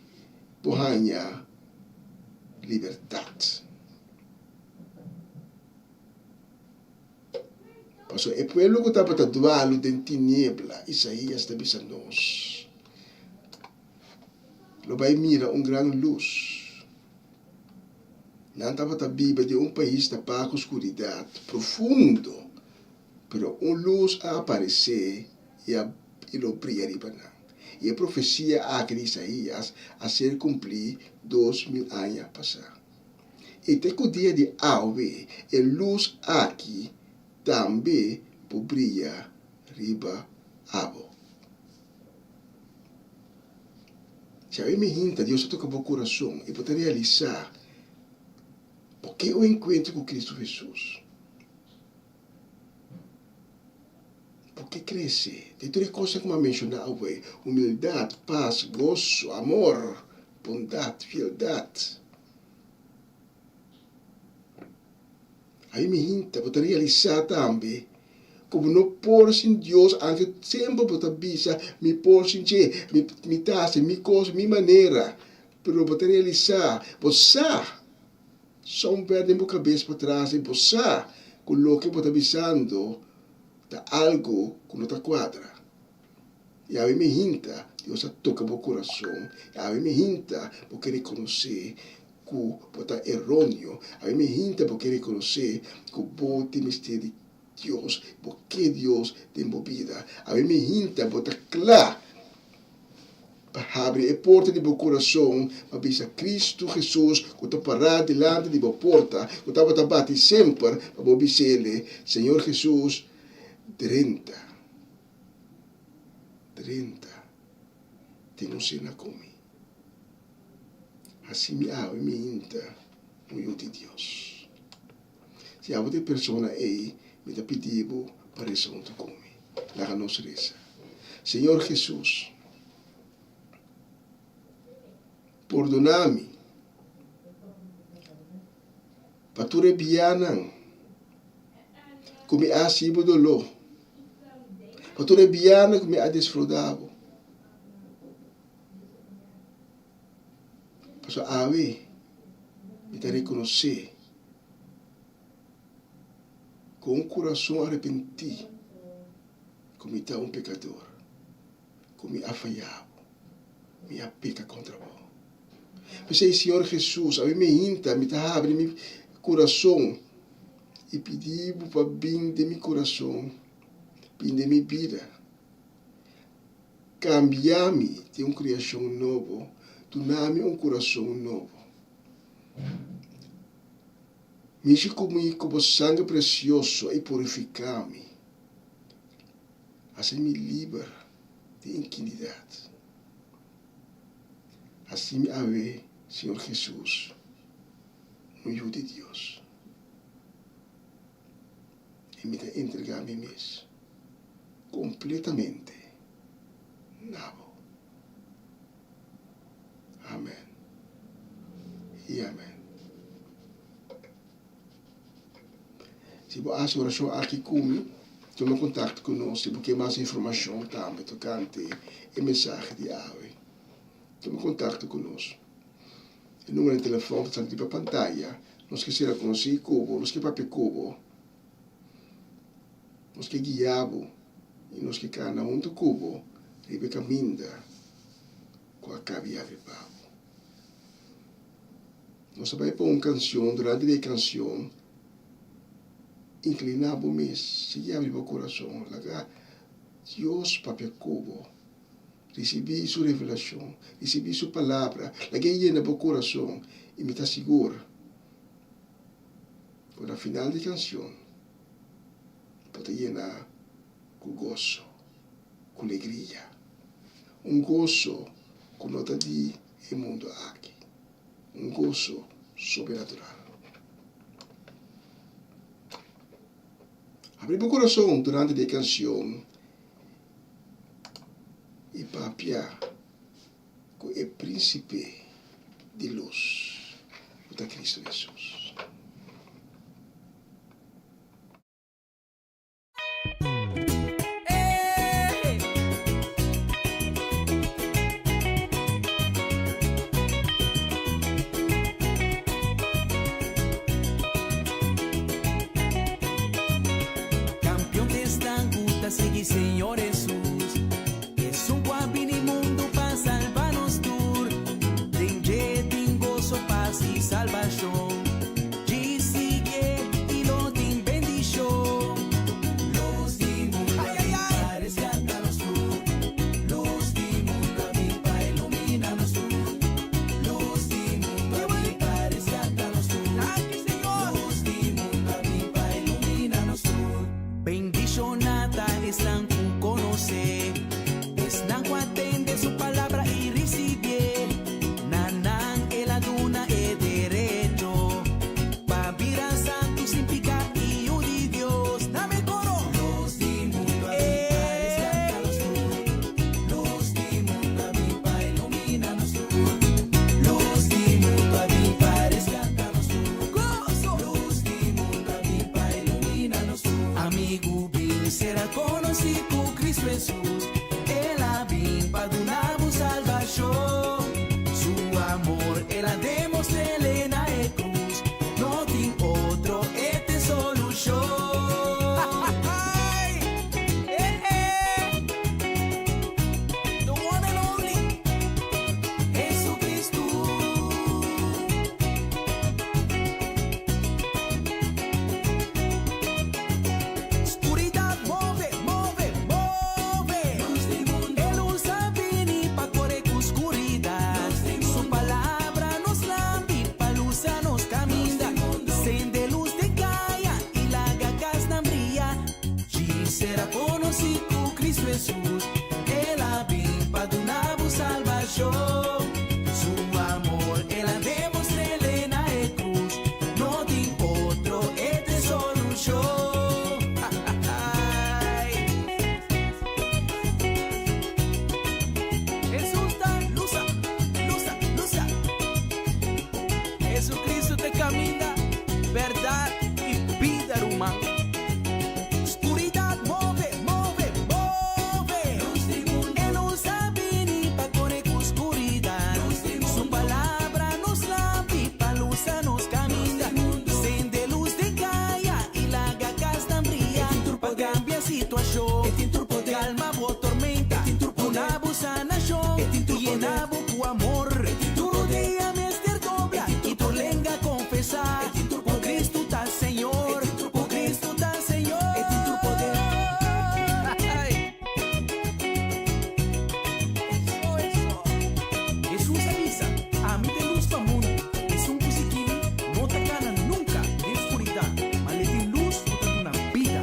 por haña libertat. Pasobra e pueblo ku tabata dualu den tiniebla, Isaías ta bisa nos, lo bai mira un gran lus. Nan tabata biba den un pais tapá ku skuridat profundo, pero un lus a aparesé i a i lo bria riba nan. I e profesia aki di Isaías a ser kumplí 2000 aña pasá. I te ku dia di awe e lus aki tambe por bria riba abo. Si awe mi hinta Dios ta toka bo kurason i bo ta realisá bo ke un enkuentro ku Kristu Hesus. Bo ke krese den tur e kosnan ku mi a menshoná awe, humildat, pas, goso, amor, bondat, fieldat. Ai mi hinta, bo ta realisá tambe ku bo no por sin Dios, anke semper bo ta bisa, Mi por sin dje, mi, mi ta hasi mi kos, mi manera. Pero bo ta realisá, bo sa, somewhere den bo kabes patras ei bo sa ku loke bo ta bisando ta algu ku no ta kuadra. I awe mi hinta, Dios a toka bo kurason. I awe mi hinta, bo ke rekonosé ku bo ta eróneo. Awe mi hinta, bo ke rekonosé ku bo tin mester di Dios, bo ke Dios den bo bida. Awe mi hinta, bo ta kla pa habri e porta di bo kurason pa bisa Kristu Hesus ku ta pará dilanti di bo porta, ku tabata bati semper pa bo bis'Ele, Señor Hesus, drenta. 30 tin un sena ku mi. Hasi mi awe mi inta un yu di Dios. Si abo ta e persona ei, mi ta pidi bo pa resa huntu ku mi. Laga nos resa. Señor Jesus, pordona mi pa tur e bianan ku mi a hasi bo doló. Pa tur e bianan ku mi a desfrudá bo. Pasobra awe mi ta rekonosé ku un kurason arepentí ku mi ta un pekador, ku mi a fayá bo, mi a peka kontra bo. P'esei, Señor Hesus, awe mi hinta, mi ta habri mi kurason i pidi bo pa bin den mi kurason, bin den mi bida. Kambia mi den un kriashon nobo, duna mi un kurason nobo. Mishi ku mi ku bo sangre presioso i purifiká mi. Hasi mi liber di inkinidat. Hasi mi awe, Señor Hesus, un yu di Dios. I mi ta entregá mi mes kompletamente na bo. Amèn i amèn. Si bo hasi orashon aki ku mi, tuma kontakto ku nos si bo ke mas informashon tambe tokante e mensahe di awe. Tuma kontakto ku nos. E numero di telefòn ta sali riba pantaya. Nos ke sera konosí ku bo, nos ke papia ku bo, nos ke guia bo i nos ke kana huntu ku bo riba e kaminda. ku a kabi yabri pa bo. Nos ta bai pon un kanshon, durante di e kanshon inkliná bo mes, sigui yabri bo kurason, laga Dios papia ku bo, risibí su revelashon, risibí su palabra, lag'é yena bo kurason i mi ta sigur ku na final di kanshon bo ta yena ku goso. ku legria, un goso ku no ta di e mundu aki, un goso sobrenatural. Habri bo kurason durante di e kanshon i papia ku e Prínsipe di Lus, ku ta Kristu Hesus. Campeon t'esnan cu ta sigui Señor Hesus, Esun cu a bini mundu pa salba nos tur. Den dje tin goso, pas y salbacion. Djis sigue y lo tin bendicion. Luz di mundo a bin pa rescata nos tur. Luz di mundo a bin pa ilumina nos tur. Luz di mundo a bin pa rescata nos tur. Luz di mundo a bin pa ilumina nos tur. Bendiciona ta esnan cu conoce, esnan cu atende su palabra y ricibié. Na nan el a duna e derecho pa bira santu sin piká i yu di Dios. Na mi koro! Lus di mundu a bin pa reskatá nos tur. Lus di mundu a bin pa ilumina nos tur. Lus di mundu a bin pa reskatá nos tur. Goso! Lus di mundu a bin pa ilumina nos tur. Amigu bin sera konosí ku Kristu Hesus. El a bin pa duna bo salbashon. Su amor el a demostr'el na e krus. No tin otro, e t'e solushon. The one and only Jesucristo. Skuridat move, move, move. E lus a bini pa kore ku skuridat. Su palabra nos lampi pa lusa nos kaminda. Sende lus den kaya i laga kasnan bria. Djis sera konosí ku Kristu Hesus. El a bin pa duna bo salbashon. Su amor el a demostr'el na e krus. No tin otro, e t'e solushon. Hesus ta lusa, lusa, lusa. Jesucristo t'e caminda, berdad y bida, ruman. Scuridad move, move, move. E luz a bini pa core cu scuridad. Su palabra nos lampi pa lusa nos caminda. Sende luz den caya y laga casnan bria. Pa cambia situacion, calma bo tormenta. Duna bo sanacion y yena bo cu amor. Tur rodia mester dobla y tur lenga confesa cu Cristo ta Señor, cu Cristo ta Señor. Hesus a bisa, Ami ta e lus pa mundu. Esun ku sigui mi no ta kana nunka den skuridat, ma l'e tin lus ku ta duna bida.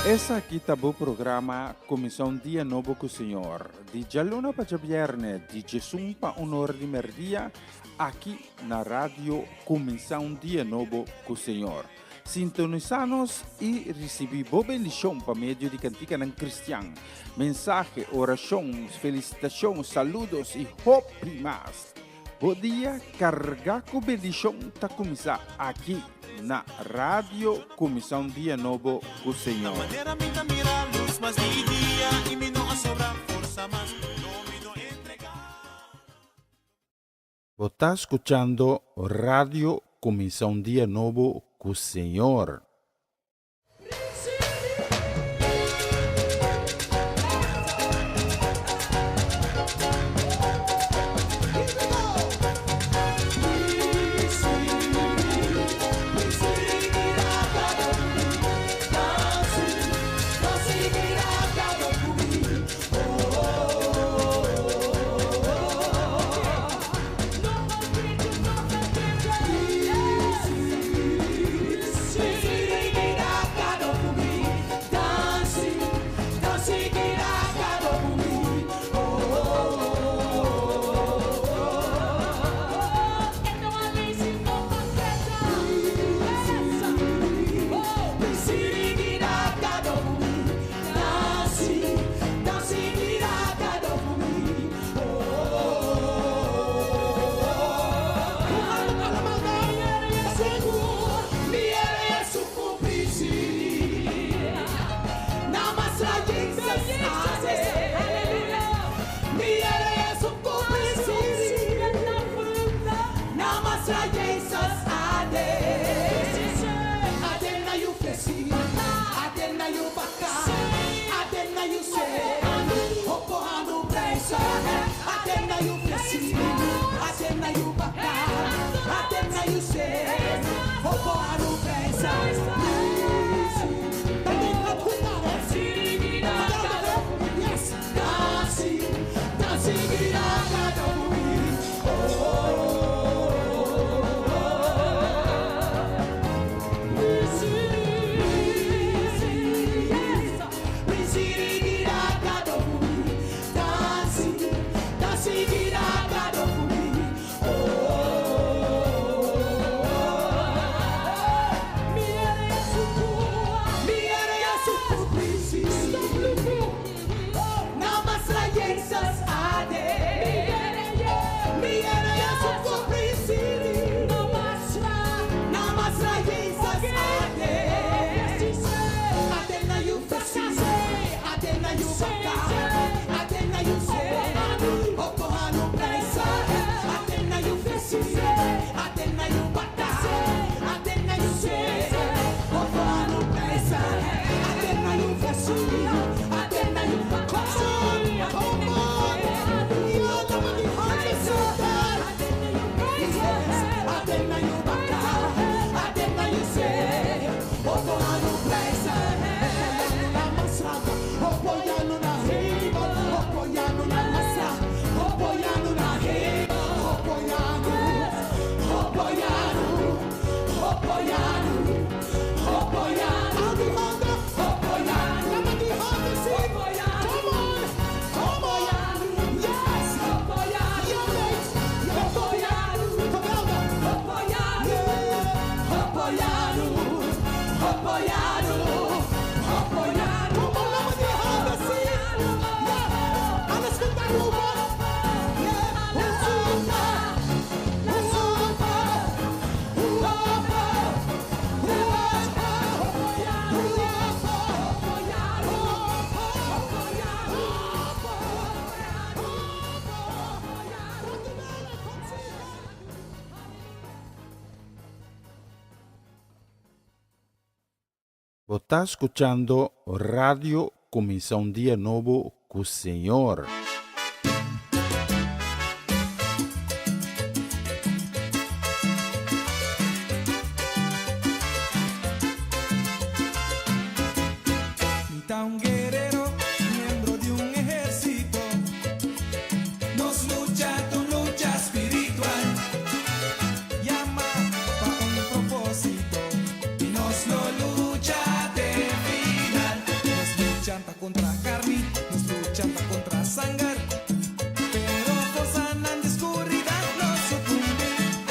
Esaki ta bo programa Kuminsá un Dia Nobo ku Señor, di djaluna pa djabièrnè, di djesun pa un ora di mèrdia, aki na Radio Kuminsá un Dia Nobo ku Señor. Sintonisá nos i risibí bo bendishon pa medio di kantikanan kristian, mensahe, orashon, felisitashon, saludos i hopi mas. Bo dia kargá ku bendishon ta kuminsá aki na Radio Kuminsá un Dia Nobo ku Señor. Bo ta skuchando Radio Kuminsá un Dia Nobo ku Señor. Bo ta skuchando Radio Kuminsá un Dia Nobo ku Señor. Mi ta un guerero, miembro di un ehérsito. Nos lucha ta un lucha spiritual. Yama pa un propósito i nos lo lucha te final. Nos lucha ta kontra karni, nos lucha ta kontra sanger. Pero forsanan di skuridat lo sukumbí.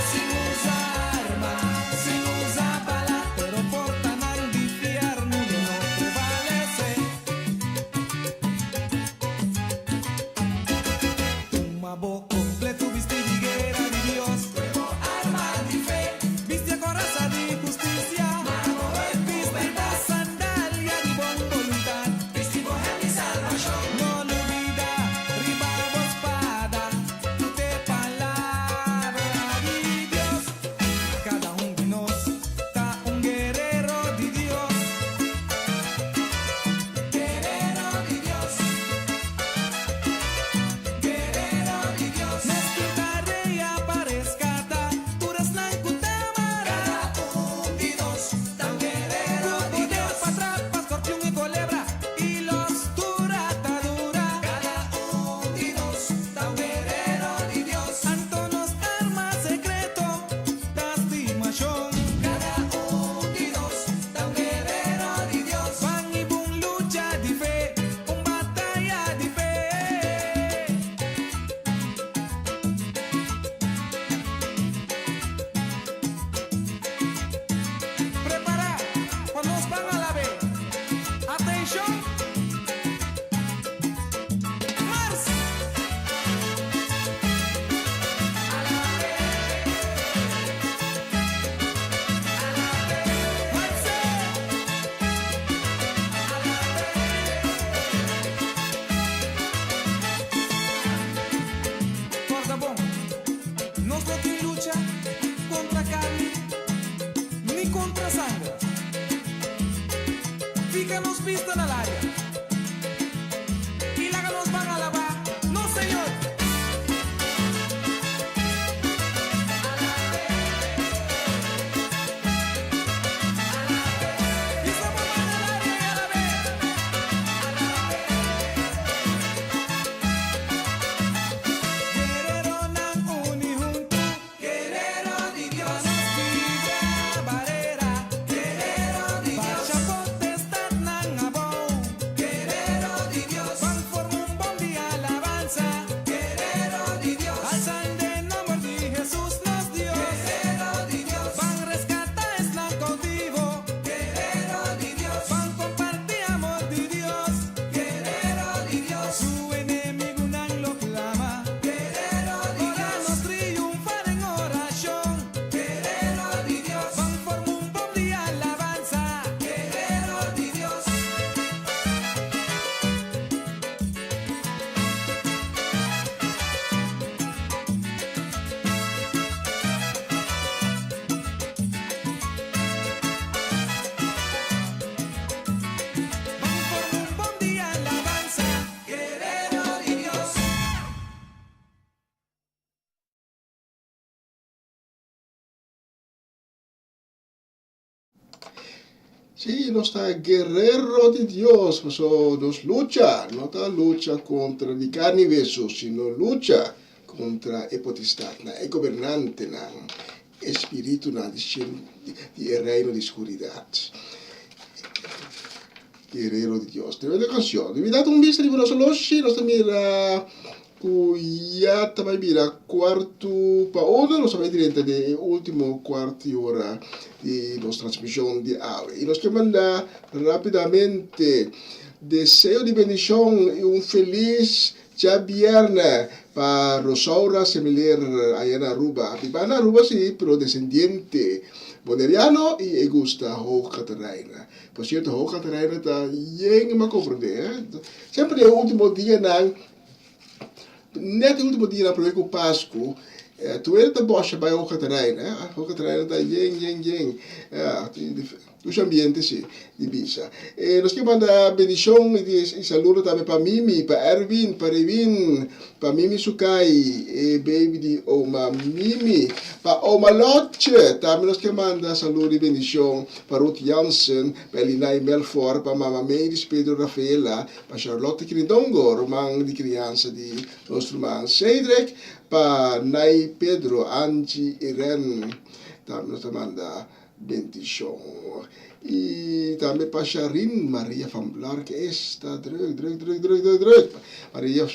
Sin usa arma, sin usa bala, pero portanan di fièrnu lo no prevalesé. Tuma bo kompleto bistí di guera di Dios. Arma di fe, bisti korasa di hustisia. Bisti sandalia di bon boluntat. Bisti di salbashon. No lubidá, riba bo spada, ta palabra di Dios. Kada un di nos ta un guerero di Dios. Guerero di Dios. Guerero di Dios. Nos tin tarea pa reskatá, tur esnan ku ta mará. Kada un di nos ta un guerero di Dios. Pa trapa skorpion i kolebra i lòs tur atadura. Kada un di nos ta un guerero di Dios. Anto nos arma sekreto, ta stimashon. Kada un di nos ta un guerero di Dios. Ban hiba un lucha di fe, un bataya di fe. Prepará, pa nos ban alab'é. Atenshon! Mars! Alab'é! Alab'é! Marse! Alab'é! Korda bon, nos no tin lucha kontra karni ni kontra sanger. Fiha nos bista na laria. I laga nos ban alabá, nos Señor. Alab'é. Sí, nos ta guerrero di Dios, paso nos lucha no ta lucha kontra di karni i wesu, sino lucha kontra e potestadnan, e gobernantenan, e spiritunan di shelu di e reino di skuridat. Guerrero di Dios. Tremendo kanshon. Di bida ta un bista riba nos oloshi, nos ta mira Ku ya ta bai bira kuartu pa unu, nos ta bai drenta den e ultimo kuart di ora di nos transmishon di awe. I nos ke manda rapidamente deseo di bendishon i un felis djabièrnè pa Rosaura Semiler aya na Aruba. Biba na Aruba si, pero desendiente boneriano i e gusta Hoog Catharijne. Por sierto, Hoog Catharijne ta yen mi a komprendé, eh. Semper den e ultimo dianan. Net e ultimo dianan prome ku Pasku, tur ta bòsha bai Hoge Terrein, eh. Hoge Terrein ta yen, yen, yen. Ja, dushi ambiente si, di bisa. E nos ke manda bendishon i saludo tambe pa Mimi, pa Erwin, pa Rewin, pa Mimi Sukai, e baby di oma Mimi, pa oma Lotje, tambe nos ke manda saludo i bendishon pa Ruth Jansen, pa Elinay Melfor, pa mama Mavis Pedro Rafaela, Pa Charlotte Kirindongo, ruman di kriansa di nos ruman Cedric, pa Nay Pedro, Angie i Ren, tambe nos ta manda bendishon. I tambe pa Sharin Maria van Blark, esta druk, druk, druk, druk, druk, druk. Maria,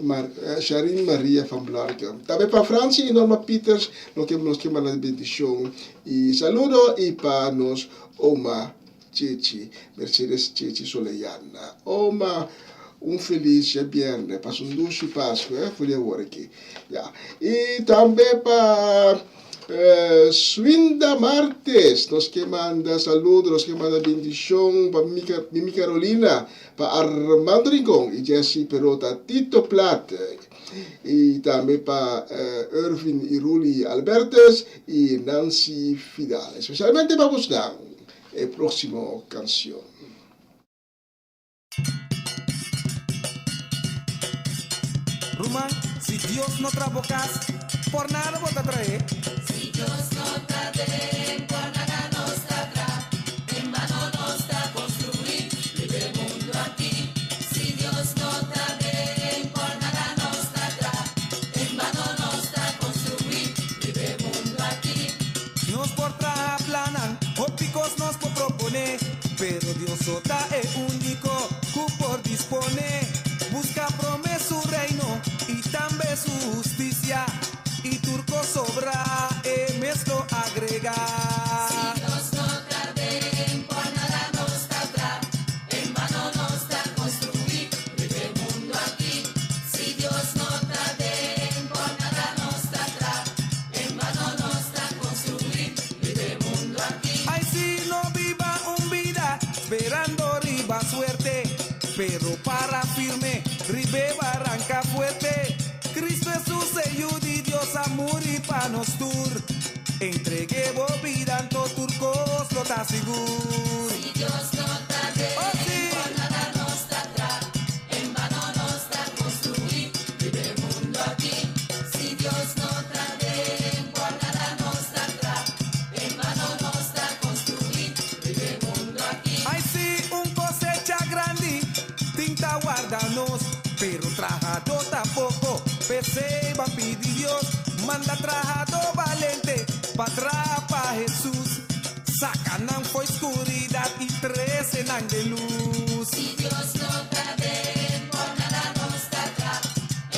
Mar, Sharin Maria van Blark. Tambe pa Francie i Norma Pieters, nos ke, nos ke manda bendishon i saludo i pa nos oma Chichi, Mercedes Chichi Soleyana. Oma, un felis djabièrnè, pasa un dushi Pasku, eh, for di awor aki. Ya. I tambe pa Swinda Martes, nos ke manda saludo, nos ke manda bendishon pa Mimi Carolina, pa Armando Rincon i Jessy Perota, Tito Plat, i tambe pa Irvin i Ruli Albertes i Nancy Fidal. Espesialmente pa bosnan. E próximo canción. Ruman, si Dios no tra bo cas, por nada bo ta trae. Si Dios no ta den, por nada nos ta tra. En bano nos ta construi, riba e mundo aki. Si Dios no ta den, por nada nos ta tra. En bano nos ta construi, riba e mundo aki. Nos por traha plannan, hopi kos nos por proponé, pero Dios so ta e úniko ku por disponé. Buska promé su Reino i tambe su hustisia, i tur kos sobrá e mes lo agregá. Si Dios no ta den, por nada nos ta tra, en bano nos ta construí riba e mundu aki. Si Dios no ta den, por nada nos ta tra, En bano nos ta construí riba e mundo aki. Ay si no biba un bida sperando riba suerte, pero para firme riba e baranca fuerte. Cristo Hesus e Yu di Dios a muri pa nos tur. Entregue bo bida anto tur cos lo ta sigur. Si Dios no ta den, Oh si! por nada nos ta tra. En bano nos ta construí riba e mundo aki. Si Dios no ta den, por nada nos ta tra. En bano nos ta construí riba e mundo aki. Ay si un cosecha grandi tin ta warda nos, pero trahadó ta poco, p'esey ban pidi Dios manda trahadó balente pa traha pa Hesus, saca nan fo'i scuridad y trece nan den luz. Si Dios no ta den, por nada nos ta tra.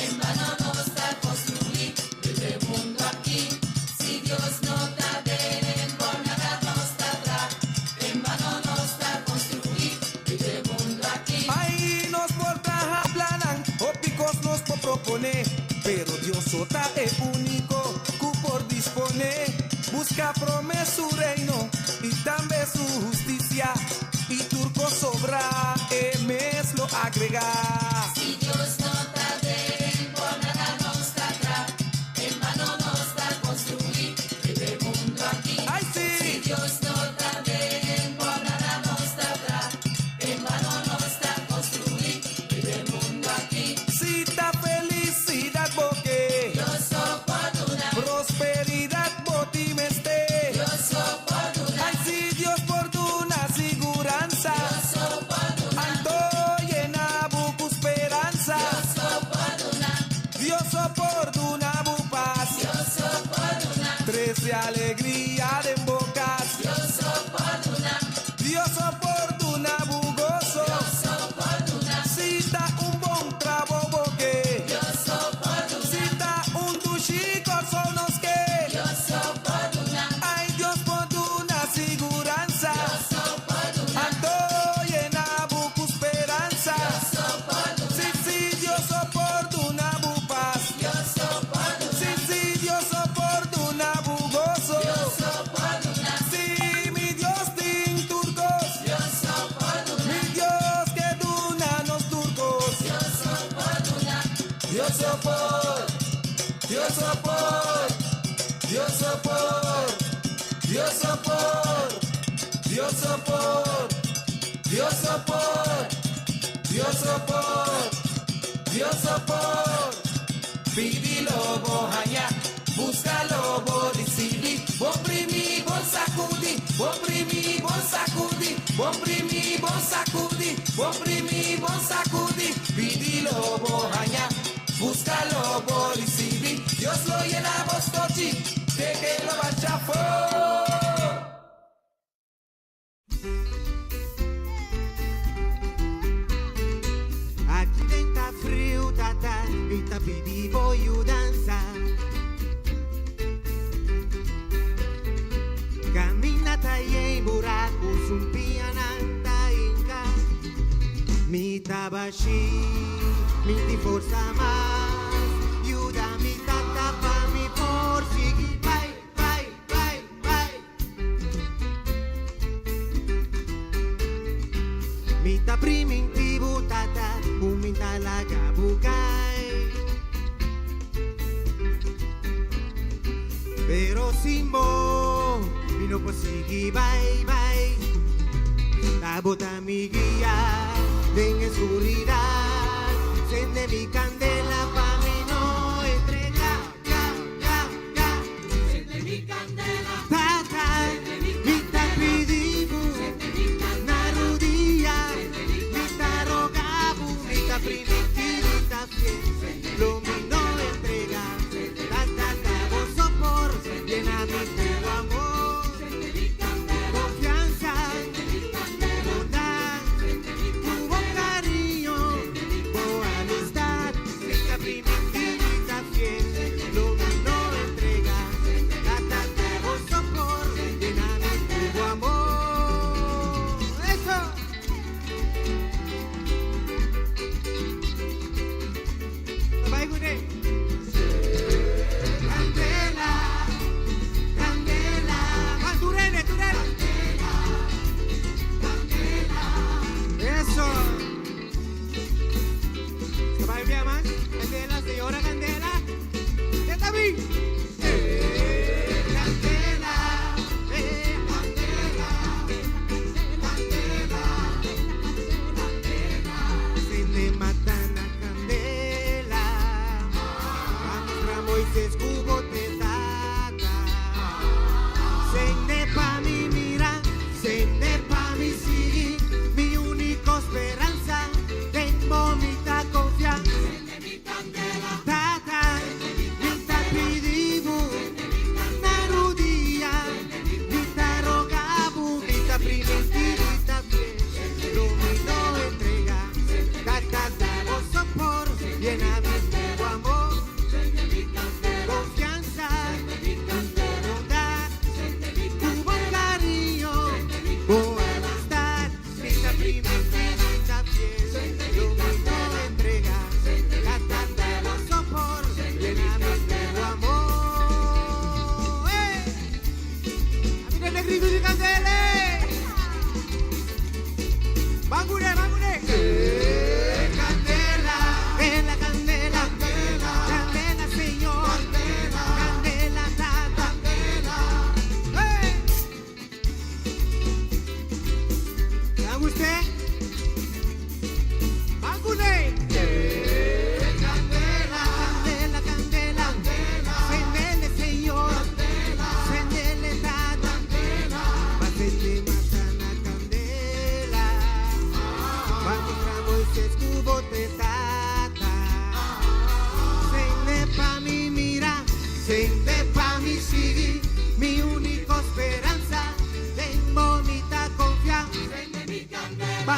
En bano nos ta construí riba e mundo aki. Si Dios no ta den, por nada nos ta tra. En bano nos ta construí riba e mundo aki. Ai, nos por traha plannan, hopi kos nos por proponé, pero Dios so ta e úniko ku por disponé. Buska promé su Reino i tambe su hustisia, i tur kos sobrá e mes lo agregá. Si Dios no ta den, por nada nos ta tra. En bano nos ta construí riba e mundo aki. Ai Si si! Dios no ta den, por nada nos ta tra. En bano nos ta construí riba e mundo aki. Si ta felisidat bo ke. Dios so por duna. Prosperidat bo tin mester. Dios so por duna. Ai si Dios por duna sigur. Dios so por duna bo pas. Dios so por duna. Trese alegria den bo kas. Dios so por duna. Dios so por duna bo goso. Dios so por duna. Si ta un bon trabou bo ke. Dios so por duna. Si ta un dushi Kòrsou nos ke. Dios so por duna. Ai Dios por duna siguransa. Dios so por duna. Anto yena bo ku speransa. Dios so por duna. Si, si, Dios so por duna bo pas. Dios so por duna. Si, si, Dios so por duna bo goso. Dios so por duna. Si, mi Dios tin tur kos. Dios so por duna. Mi Dios ke duna nos tur kos. Dios so por duna. Dios so por, Dios so por, Dios so por, Dios so por, Dios so por, Dios so por, Dios so por, Dios so por. Pidi lo bo haña, buska lo bo risibí, bo primi, bo sakudí, bo primi, bo sakudí, bo primi, bo sakudí, bo primi, bo sakudí, pidi lo bo haña, buska lo bo risibí, Dios lo yena bo stochi, te ku lo basha afó. Aki den ta friu, tata, mi ta pidi bo yudansa. Kaminda ta yen buraku, sumpiñanan ta hinka. Mi ta bashí, mi n' tin forsa mas. Yuda mi tata pa mi por sigui. Bai, bai, bai, bai. Mi ta primintí bo tata, ku mi n' ta laga bo kai. Pero sin bo, mi no por sigui bai, bai. Ta bo ta mi guia den skuridat. Sende mi kandela pa mi no entregá, ga, ga, ga. Sende mi kandela. Tata, mi ta pidi bo, na rudia, mi ta roga bo, mi ta primintí, mi ta fiel, lo mi no entregá. Tata, ta bo so por, yena mi ku amor, konfiansa, bondat, ku bo kariño, bo amistat, mi ta primintí, mi ta fiel, lo mi no entregá. Tata, ta bo so por, yena mi ku amor. Eso! Bai kuné. Kandela, kandela. Ah, turene, turene. Eso. Se bai bien, man? Kandela, señora Kandela. ¿Qué está bien? Kandela, kandela, kandela, Sende mata na kandela. Mustra Moises ku bo ta tata. Sende pa mi mira, sende pa mi sigui. Mi úniko speransa, den bo mi ta konfia. Tata, mi ta pidi bo, na rudia, mi ta roga bo, mi ta primintí, mi ta fiel, lo mi no entregá. Tata, ta bo so por, yena mi ku amor, konfiansa.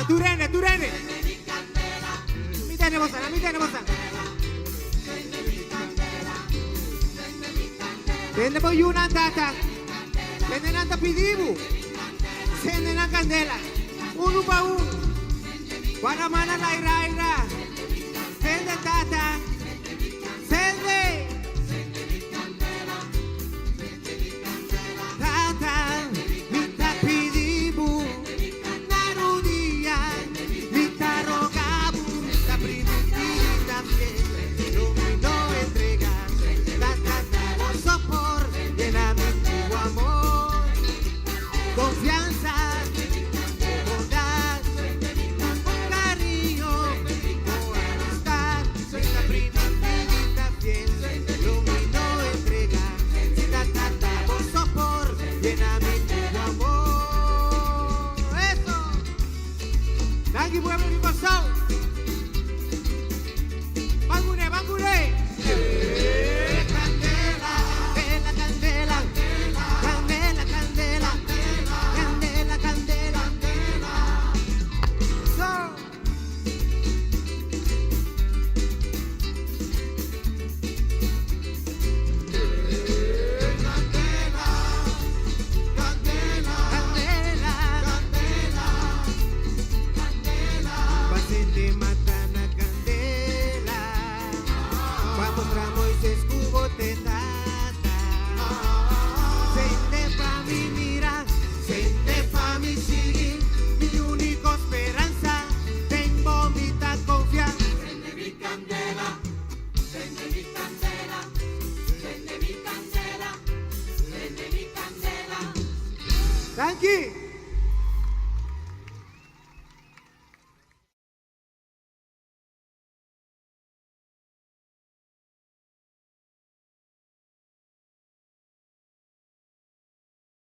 Turene, turene. Mi tene bosa, mi tene bosa. Tende bo yunan tata. Tende nan ta pidi bo. Sende nan kandela. Unu pa un. Guarda mana laira aira. Sende tata. Sende. Tata, mi ta pidi bo. Na rudia. Mi ta roga bo. Mi ta primintí ta fiel. Lo mi no entregá. Tata, bo so por. Yena mi ku amor. Konfiansa. Bondad. Kariño. Amistad. Mi ta primintí ta fiel. Lo mi no entregá. Tata, bo so por. Yena mi ku amor. Eso! Danki pueblo di Kòrsou. Ban kuné, ban kuné. Kandela, kandela, kandela, kandela, kandela, kandela. So. Kandela, kandela, kandela. Pa sende mata na kandela. Pa mustra Moises ku bo t'e tata. Sende pa mi mira, sende pa mi sigui. Mi úniko speransa, den bo mi ta konfia. Sende mi kandela, sende mi kandela, sende mi kandela, sende mi kandela. Thank you.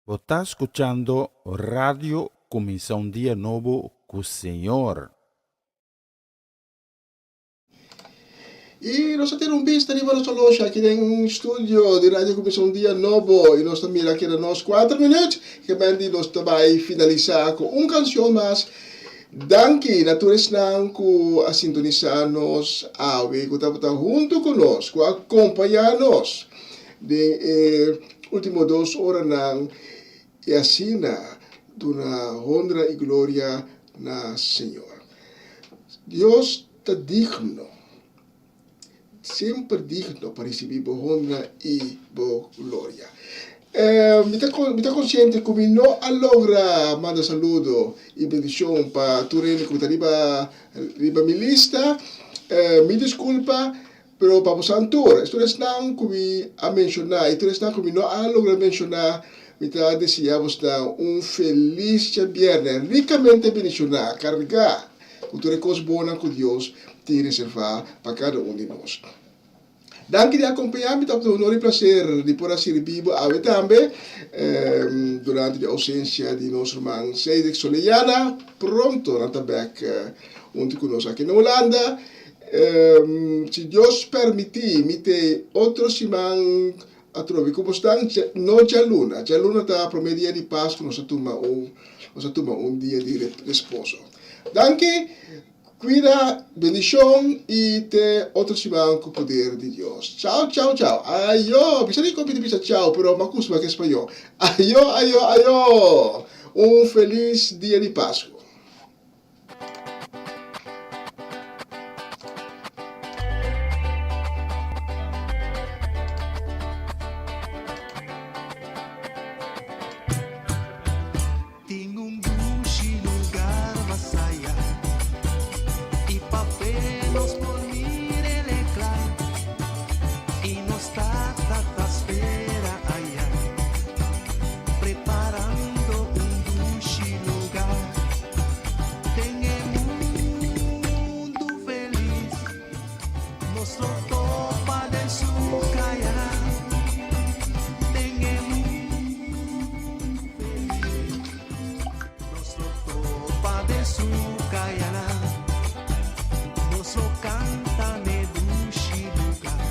Bo ta skuchando Radio Kuminsá un Dia Nobo ku Señor. I nos a tira un bista riba nos oloshi aki den studio di Radio Kuminsá un Dia Nobo i nos ta mira keda nos kuater minüt ke men di nos ta bai finalisá ku un kanshon mas. Danki na tur esnan ku a sintonisá nos awe, ku tabata huntu ku nos, ku a kompañá nos den e último dos oranan i asina duna honra i gloria na Señor. Dios ta digno, semper digno pa risibí bo honra i bo gloria. Mi ta mi ta konsiente ku mi no a logra manda saludo i bendishon pa tur hende ku ta riba riba mi lista. Mi diskulpa, pero pa bosan tur, tur esnan ku mi a menshoná i tur esnan ku mi no a logra menshoná, mi ta deseá bosnan un felis djabièrnè, rikamente bendishoná, kargá ku tur e kos bonnan ku Dios tin reservá pa kada un di nos. Danki di akompañá mi, tabata un honor i plaser di por a sirbi bo awe tambe durante di ousensia di nos ruman Cedric Soleyana. Pronto nan ta bèk huntu ku nos aki na Hulanda. Si Dios permití, mi te otro siman atrobe ku bosnan, no djaluna. Djaluna ta promé dia di Pasku, nos a tuma un nos a tuma un dia di resposo. Danki, kuida, bendishon i te otro siman ku poder di Dios. Chao, chao, chao. Ayo! Bisa di kopi di bisa chao, pero mi a kustumá ku español. Ayo, ayo, ayo! Un felis dia di Pasku. Tin un dushi lugar masaya y pa fe nos por mir'el e cla y nos tata ta spera aya preparando un dushi lugar den e mundu felis nos lo topa den su caya den e mundu felis nos lo topa den su caya nos lo canta n'e dushi lugar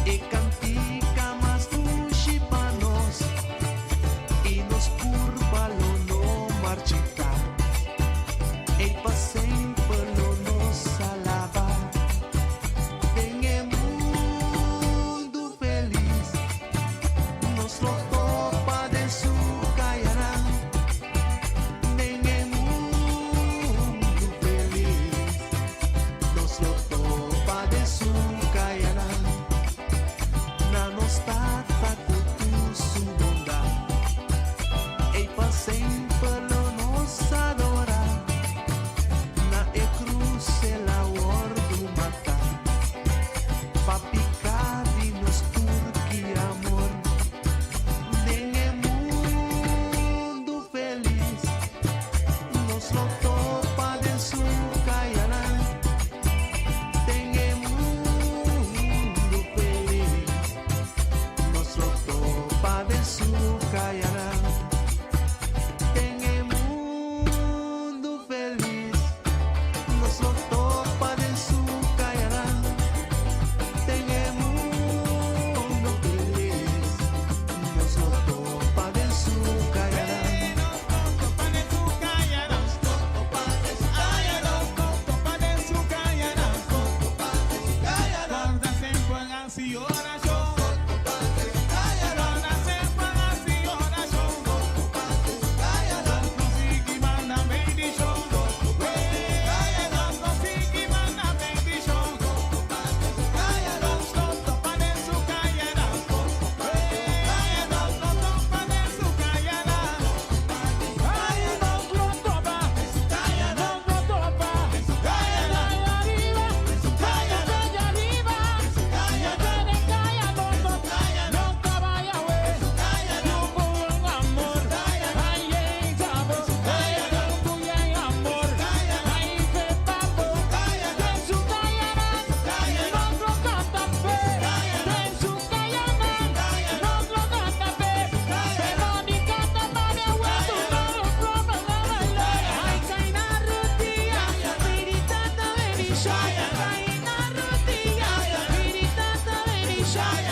e cantica mas dushi pa nos y nos curpa lo no marchita. Pa piká di nos tur ki amor Den e mundu felis Nos lo topa den su kayanan Den e mundu felis Nos lo topa den su kayanan Den e mundu felis Nos lo topa den su kayanan Den e mundu felis Nos lo topa den su kayanan Nos topa den su kayanan Nos topa den su kayanan Kòrda semper hasi orashon Kòrda semper hasi orashon Dios lo sigui manda bendishon Dios lo sigui manda bendishon Nos lo topa den su kayanan Nos lo topa den su kayanan Ay, nos lo topa, nos lo topa, allá ariba, allá ariba, no vaya amor, ay, amor, ay, den su kayanan, nos lo kanta p'e, den su kayanan, nos lo kanta p'e, Verónica Ay, kai na rudia, spirita ta benishon, kai na rudia, spirita ta benishon.